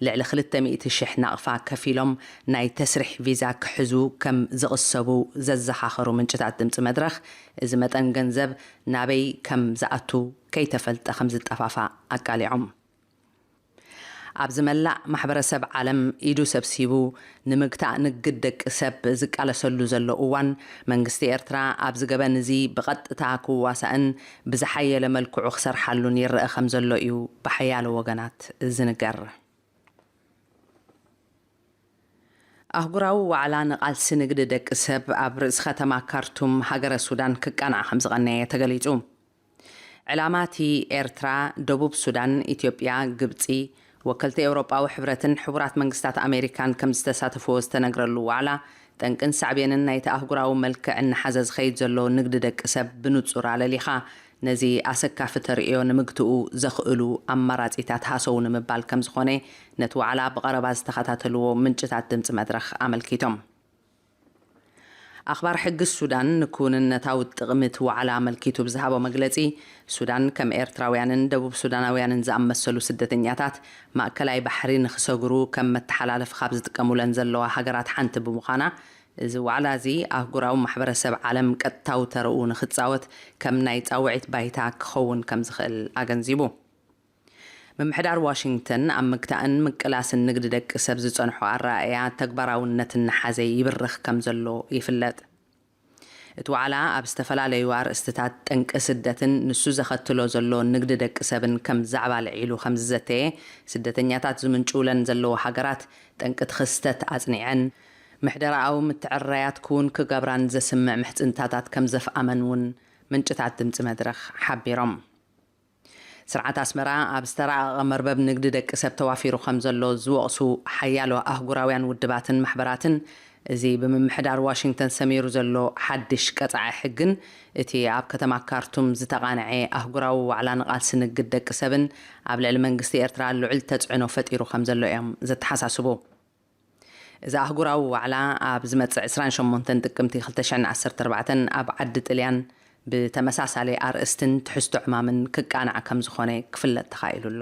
ልዕሊ ክልተ ሚእቲ ሽሕ ናቕፋ ከፊሎም ናይ ተስሪሕ ቪዛ ክሕዙ ከም ዝቕሰቡ ዘዘኻኸሩ ምንጭታት ድምፂ መድረኽ፣ እዚ መጠን ገንዘብ ናበይ ከም ዝኣቱ ከይተፈልጠ ከም ዝጠፋፋ ኣቃሊዖም። ኣብዚ መላእ ማሕበረሰብ ዓለም ኢዱ ሰብሲቡ ንምግታእ ንግድ ደቂ ሰብ ዝቃለሰሉ ዘሎ እዋን፣ መንግስቲ ኤርትራ ኣብዚ ገበን እዚ ብቐጥታ ክዋሳእን ብዝሓየለ መልክዑ ክሰርሓሉን ይረአ ከም ዘሎ እዩ ብሓያሎ ወገናት ዝንገር። ኣህጉራዊ ዋዕላ ንቓልሲ ንግዲ ደቂ ሰብ ኣብ ርእሲ ከተማ ካርቱም ሃገረ ሱዳን ክቃናዕ ከም ዝቐነየ ተገሊጹ። ዕላማ እቲ ኤርትራ፣ ደቡብ ሱዳን፣ ኢትዮጵያ፣ ግብጺ፣ ወከልቲ ኤውሮጳዊ ሕብረትን ሕቡራት መንግስታት ኣሜሪካን ከም ዝተሳተፍዎ ዝተነግረሉ ዋዕላ፣ ጠንቅን ሳዕቤንን ናይቲ ኣህጉራዊ መልክዕ እናሓዘ ዝኸይድ ዘሎ ንግዲ ደቂ ሰብ ብንጹር ኣለሊኻ፣ ነዚ ኣሰካፊ ተርእዮ ንምግትኡ ዘኽእሉ ኣማራጺታት ሃሰው ንምባል ከም ዝኾነ ነቲ ዋዕላ ብቐረባ ዝተኸታተልዎ ምንጭታት ድምጺ መድረኽ ኣመልኪቶም። ኣኽባር ሕጊ ሱዳን ንክውንነታዊ ጥቕሚ እቲ ዋዕላ ኣመልኪቱ ብዝሃቦ መግለጺ፣ ሱዳን ከም ኤርትራውያንን ደቡብ ሱዳናውያንን ዝኣመሰሉ ስደተኛታት ማእከላይ ባሕሪ ንኽሰግሩ ከም መተሓላለፊ ካብ ዝጥቀሙለን ዘለዋ ሃገራት ሓንቲ ብምዃና፣ እዚ ዋዕላ እዚ ኣህጉራዊ ማሕበረሰብ ዓለም ቀጥታዊ ተረኡ ንኽጻወት ከም ናይ ጻውዒት ባይታ ክኸውን ከም ዝኽእል ኣገንዚቡ። ምምሕዳር ዋሽንግተን ኣብ ምግታእን ምቅላስን ንግዲ ደቂ ሰብ ዝጸንሖ ኣረኣእያ ተግባራውነት እናሓዘ ይብርኽ ከም ዘሎ ይፍለጥ። እቲ ዋዕላ ኣብ ዝተፈላለዩ ኣርእስትታት ጠንቂ ስደትን ንሱ ዘኸትሎ ዘሎ ንግዲ ደቂ ሰብን ከም ዛዕባ ልዒሉ ከም ዝዘተየ፣ ስደተኛታት ዝምንጭውለን ዘለዎ ሃገራት ጠንቂ እቲ ክስተት ኣጽኒዐን፣ ምሕደራኣዊ ምትዕርራያት ክውን ክገብራን ዘስምዕ ምሕጽንታታት ከም ዘፍኣመን እውን ምንጭታት ድምጺ መድረኽ ሓቢሮም። ስርዓት ኣስመራ ኣብ ዝተራቐቐ መርበብ ንግዲ ደቂ ሰብ ተዋፊሩ ከም ዘሎ ዝወቕሱ ሓያሎ ኣህጉራውያን ውድባትን ማሕበራትን፣ እዚ ብምምሕዳር ዋሽንግተን ሰሚሩ ዘሎ ሓድሽ ቀጻዒ ሕግን እቲ ኣብ ከተማ ካርቱም ዝተቓንዐ ኣህጉራዊ ዋዕላ ንቓልሲ ንግድ ደቂ ሰብን ኣብ ልዕሊ መንግስቲ ኤርትራ ልዑል ተጽዕኖ ፈጢሩ ከም ዘሎ እዮም ዘተሓሳስቡ። እዚ ኣህጉራዊ ዋዕላ ኣብ ዝመጽእ ዕስራን ሸሞንተን ጥቅምቲ ክልተ ሽሕን ዓሰርተ ኣርባዕተን ኣብ ዓዲ ጥልያን ብተመሳሳሊ ኣርእስትን ትሕዝቶ ዕማምን ክቃናዕ ከም ዝኾነ ክፍለጥ ተኻኢሉ ኣሎ።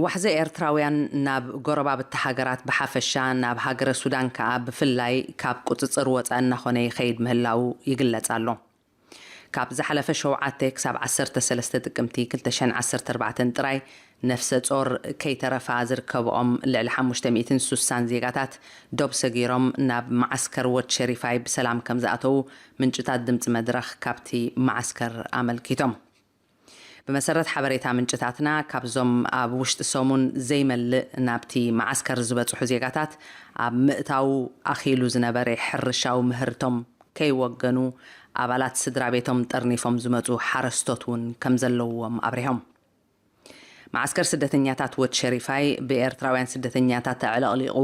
ዋሕዚ ኤርትራውያን ናብ ጎረባብቲ ሃገራት ብሓፈሻ፣ ናብ ሃገረ ሱዳን ከኣ ብፍላይ ካብ ቁጽጽር ወጻኢ እናኾነ ይኸይድ ምህላዉ ይግለጽ ኣሎ። ካብ ዝሓለፈ ሸውዓተ ክሳብ ዓሰርተ ሰለስተ ጥቅምቲ ክልተ ሽሕን ዓሰርተ ኣርባዕተን ጥራይ፣ ነፍሰ ጾር ከይተረፋ ዝርከብኦም ልዕሊ ሓሙሽተ ሚእትን ሱሳን ዜጋታት ዶብ ሰጊሮም ናብ መዓስከር ወድ ሸሪፋይ ብሰላም ከም ዝኣተዉ ምንጭታት ድምጺ መድረኽ ካብቲ መዓስከር ኣመልኪቶም። ብመሰረት ሓበሬታ ምንጭታትና፣ ካብዞም ኣብ ውሽጢ ሰሙን ዘይመልእ ናብቲ መዓስከር ዝበጽሑ ዜጋታት፣ ኣብ ምእታዉ ኣኺሉ ዝነበረ ሕርሻዊ ምህርቶም ከይወገኑ፣ ኣባላት ስድራ ቤቶም ጠርኒፎም ዝመጹ ሓረስቶት እውን ከም ዘለውዎም ኣብሪሆም። መዓስከር ስደተኛታት ወድ ሸሪፋይ ብኤርትራውያን ስደተኛታት ኣዕለቕሊቑ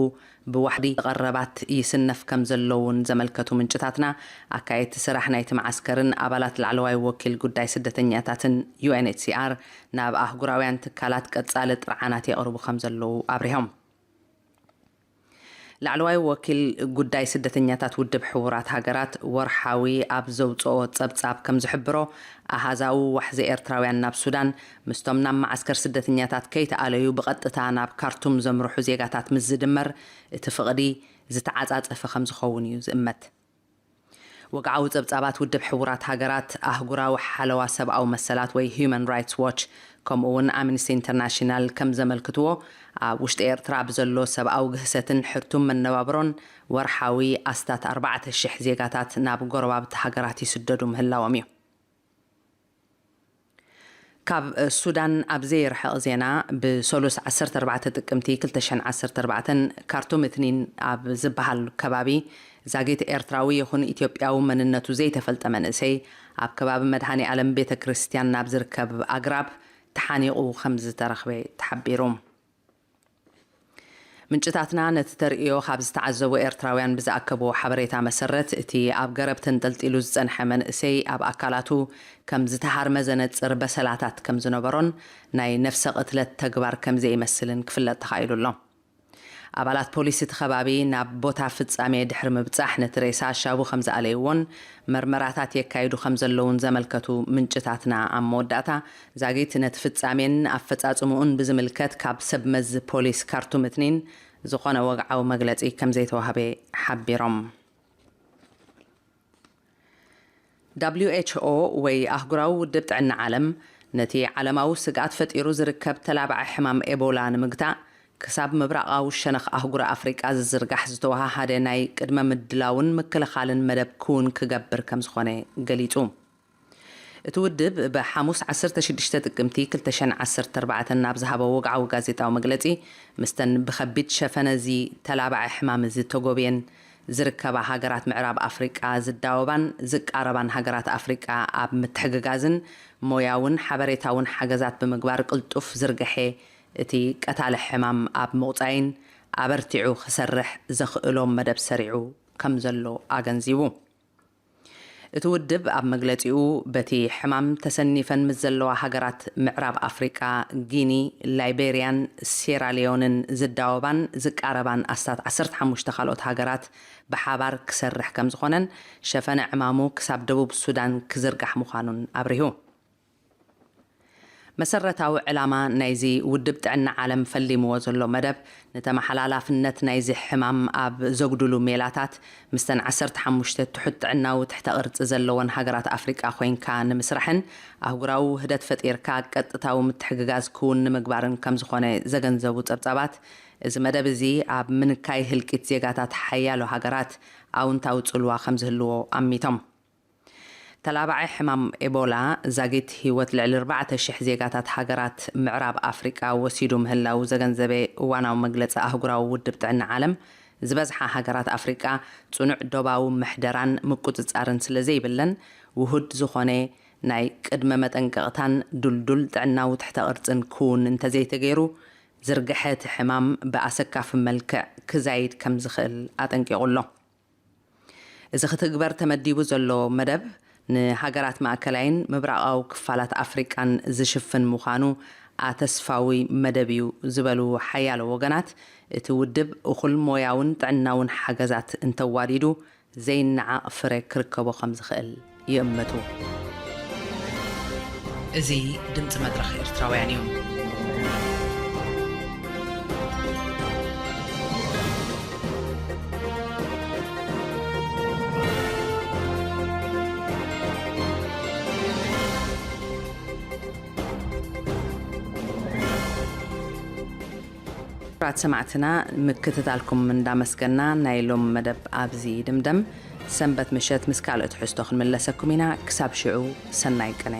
ብዋሕዲ ቀረባት ይስነፍ ከም ዘሎ እውን ዘመልከቱ ምንጭታትና፣ ኣካየድቲ ስራሕ ናይቲ መዓስከርን ኣባላት ላዕለዋይ ወኪል ጉዳይ ስደተኛታትን ዩ ኤን ኤች ሲ ኣር ናብ ኣህጉራውያን ትካላት ቀጻሊ ጥርዓናት የቕርቡ ከም ዘለዉ ኣብሪሆም። ላዕለዋይ ወኪል ጉዳይ ስደተኛታት ውድብ ሕቡራት ሃገራት ወርሓዊ ኣብ ዘውጽኦ ጸብጻብ ከም ዝሕብሮ፣ ኣሃዛዊ ዋሕዚ ኤርትራውያን ናብ ሱዳን ምስቶም ናብ መዓስከር ስደተኛታት ከይተኣለዩ ብቐጥታ ናብ ካርቱም ዘምርሑ ዜጋታት ምስ ዝድመር፣ እቲ ፍቕዲ ዝተዓጻጸፈ ከም ዝኸውን እዩ ዝእመት። ወግዓዊ ጸብጻባት ውድብ ሕቡራት ሃገራት፣ ኣህጉራዊ ሓለዋ ሰብኣዊ መሰላት ወይ Human Rights Watch፣ ከምኡ እውን ኣምነስቲ ኢንተርናሽናል ከም ዘመልክትዎ፣ ኣብ ውሽጢ ኤርትራ ብዘሎ ሰብኣዊ ግህሰትን ሕርቱም መነባብሮን፣ ወርሓዊ ኣስታት ኣርባዕተ ሽሕ ዜጋታት ናብ ጎረባብቲ ሃገራት ይስደዱ ምህላዎም እዩ። ካብ ሱዳን ኣብ ዘይርሕቕ ዜና፣ ብሰሉስ ዓሰርተ ኣርባዕተ ጥቅምቲ ክልተ ሽሕን ዓሰርተ ኣርባዕተን፣ ካርቱም እትኒን ኣብ ዝበሃል ከባቢ፣ ዛጊት ኤርትራዊ ይኹን ኢትዮጵያዊ መንነቱ ዘይተፈልጠ መንእሰይ፣ ኣብ ከባቢ መድሃኔ ኣለም ቤተ ክርስቲያን ናብ ዝርከብ ኣግራብ ተሓኒቑ ከም ዝተረኽበ ተሓቢሩ። ምንጭታትና ነቲ ተርእዮ ካብ ዝተዓዘቡ ኤርትራውያን ብዝኣከብዎ ሓበሬታ መሰረት፣ እቲ ኣብ ገረብ ተንጠልጢሉ ዝጸንሐ መንእሰይ ኣብ ኣካላቱ ከም ዝተሃርመ ዘነጽር በሰላታት ከም ዝነበሮን፣ ናይ ነፍሰ ቅትለት ተግባር ከም ዘይመስልን ክፍለጥ ተኻኢሉ ኣሎ። ኣባላት ፖሊስ እቲ ከባቢ ናብ ቦታ ፍጻሜ ድሕሪ ምብጻሕ፣ ነቲ ሬሳ ሻቡ ከም ዝኣለይዎን መርመራታት የካይዱ ከም ዘለውን ዘመልከቱ ምንጭታትና፣ ኣብ መወዳእታ ዛጊት ነቲ ፍጻሜን ኣፈጻጽምኡን ብዝምልከት ካብ ሰብ መዚ ፖሊስ ካርቱም እትኒን ዝኾነ ወግዓዊ መግለጺ ከም ዘይተዋህበ ሓቢሮም። ደብሊው ኤች ኦ ወይ ኣህጉራዊ ውድብ ጥዕና ዓለም፣ ነቲ ዓለማዊ ስግኣት ፈጢሩ ዝርከብ ተላባዒ ሕማም ኤቦላ ንምግታእ፣ ክሳብ ምብራቓዊ ሸነኽ ኣህጉር ኣፍሪቃ ዝዝርጋሕ ዝተወሃሃደ ናይ ቅድመ ምድላውን ምክልኻልን መደብ ክውን ክገብር ከም ዝኾነ ገሊጹ። እቲ ውድብ ብሓሙስ ዓሰርተ ሽዱሽተ ጥቅምቲ ክልተ ሽሕን ዓሰርተ ኣርባዕተን ናብ ዝሃቦ ወግዓዊ ጋዜጣዊ መግለጺ፣ ምስተን ብኸቢድ ሸፈነ እዚ ተላባዒ ሕማም እዚ ተጎብየን ዝርከባ ሃገራት ምዕራብ ኣፍሪቃ ዝዳወባን ዝቃረባን ሃገራት ኣፍሪቃ ኣብ ምትሕግጋዝን ሞያውን ሓበሬታውን ሓገዛት ብምግባር ቅልጡፍ ዝርግሐ እቲ ቀታሊ ሕማም ኣብ ምቑጻይን ኣበርቲዑ ክሰርሕ ዘኽእሎም መደብ ሰሪዑ ከም ዘሎ ኣገንዚቡ። እቲ ውድብ ኣብ መግለጺኡ፣ በቲ ሕማም ተሰኒፈን ምስ ዘለዋ ሃገራት ምዕራብ ኣፍሪቃ፣ ጊኒ፣ ላይቤርያን ሴራሊዮንን ዝዳወባን ዝቃረባን ኣስታት ዓሰርተ ሓሙሽተ ካልኦት ሃገራት ብሓባር ክሰርሕ ከም ዝኾነን፣ ሸፈነ ዕማሙ ክሳብ ደቡብ ሱዳን ክዝርጋሕ ምዃኑን ኣብሪሁ። መሰረታዊ ዕላማ ናይዚ ውድብ ጥዕና ዓለም ፈሊምዎ ዘሎ መደብ፣ ንተመሓላላፍነት ናይዚ ሕማም ኣብ ዘጉድሉ ሜላታት፣ ምስተን ዓሰርተ ሓሙሽተ ትሑት ጥዕናዊ ትሕተ ቅርጺ ዘለወን ሃገራት ኣፍሪቃ ኮይንካ ንምስራሕን፣ ኣህጉራዊ ውህደት ፈጢርካ ቀጥታዊ ምትሕግጋዝ ክውን ንምግባርን ከም ዝኾነ ዘገንዘቡ ጸብጻባት፣ እዚ መደብ እዚ ኣብ ምንካይ ህልቂት ዜጋታት ሓያሎ ሃገራት ኣውንታዊ ጽልዋ ከም ዝህልዎ ኣሚቶም። ተላባዒ ሕማም ኤቦላ ዛጊት ህይወት ልዕሊ ኣርባዕተ ሽሕ ዜጋታት ሃገራት ምዕራብ ኣፍሪቃ ወሲዱ ምህላው ዘገንዘበ እዋናዊ መግለጺ ኣህጉራዊ ውድብ ጥዕና ዓለም፣ ዝበዝሓ ሃገራት ኣፍሪቃ ጽኑዕ ዶባዊ ምሕደራን ምቁጽጻርን ስለ ዘይብለን፣ ውሁድ ዝኾነ ናይ ቅድመ መጠንቀቕታን ድልዱል ጥዕናዊ ትሕተ ቅርጽን ክውን እንተዘይተገይሩ፣ ዝርግሐ እቲ ሕማም ብኣሰካፊ መልክዕ ክዛይድ ከም ዝኽእል ኣጠንቂቑ ኣሎ። እዚ ክትግበር ተመዲቡ ዘሎ መደብ፣ ንሃገራት ማእከላይን ምብራቓዊ ክፋላት ኣፍሪቃን ዝሽፍን ምዃኑ ኣተስፋዊ መደብ እዩ ዝበሉ ሓያሎ ወገናት፣ እቲ ውድብ እኹል ሞያውን ጥዕናውን ሓገዛት እንተዋዲዱ ዘይነዓቕ ፍረ ክርከቦ ከም ዝኽእል ይእምቱ። እዚ ድምጺ መድረኽ ኤርትራውያን እዩ። ክቡራት ሰማዕትና፣ ምክትታልኩም እንዳመስገና፣ ናይ ሎም መደብ ኣብዚ ድምደም። ሰንበት ምሸት ምስ ካልእ ትሕዝቶ ክንምለሰኩም ኢና። ክሳብ ሽዑ፣ ሰናይ ቅነ።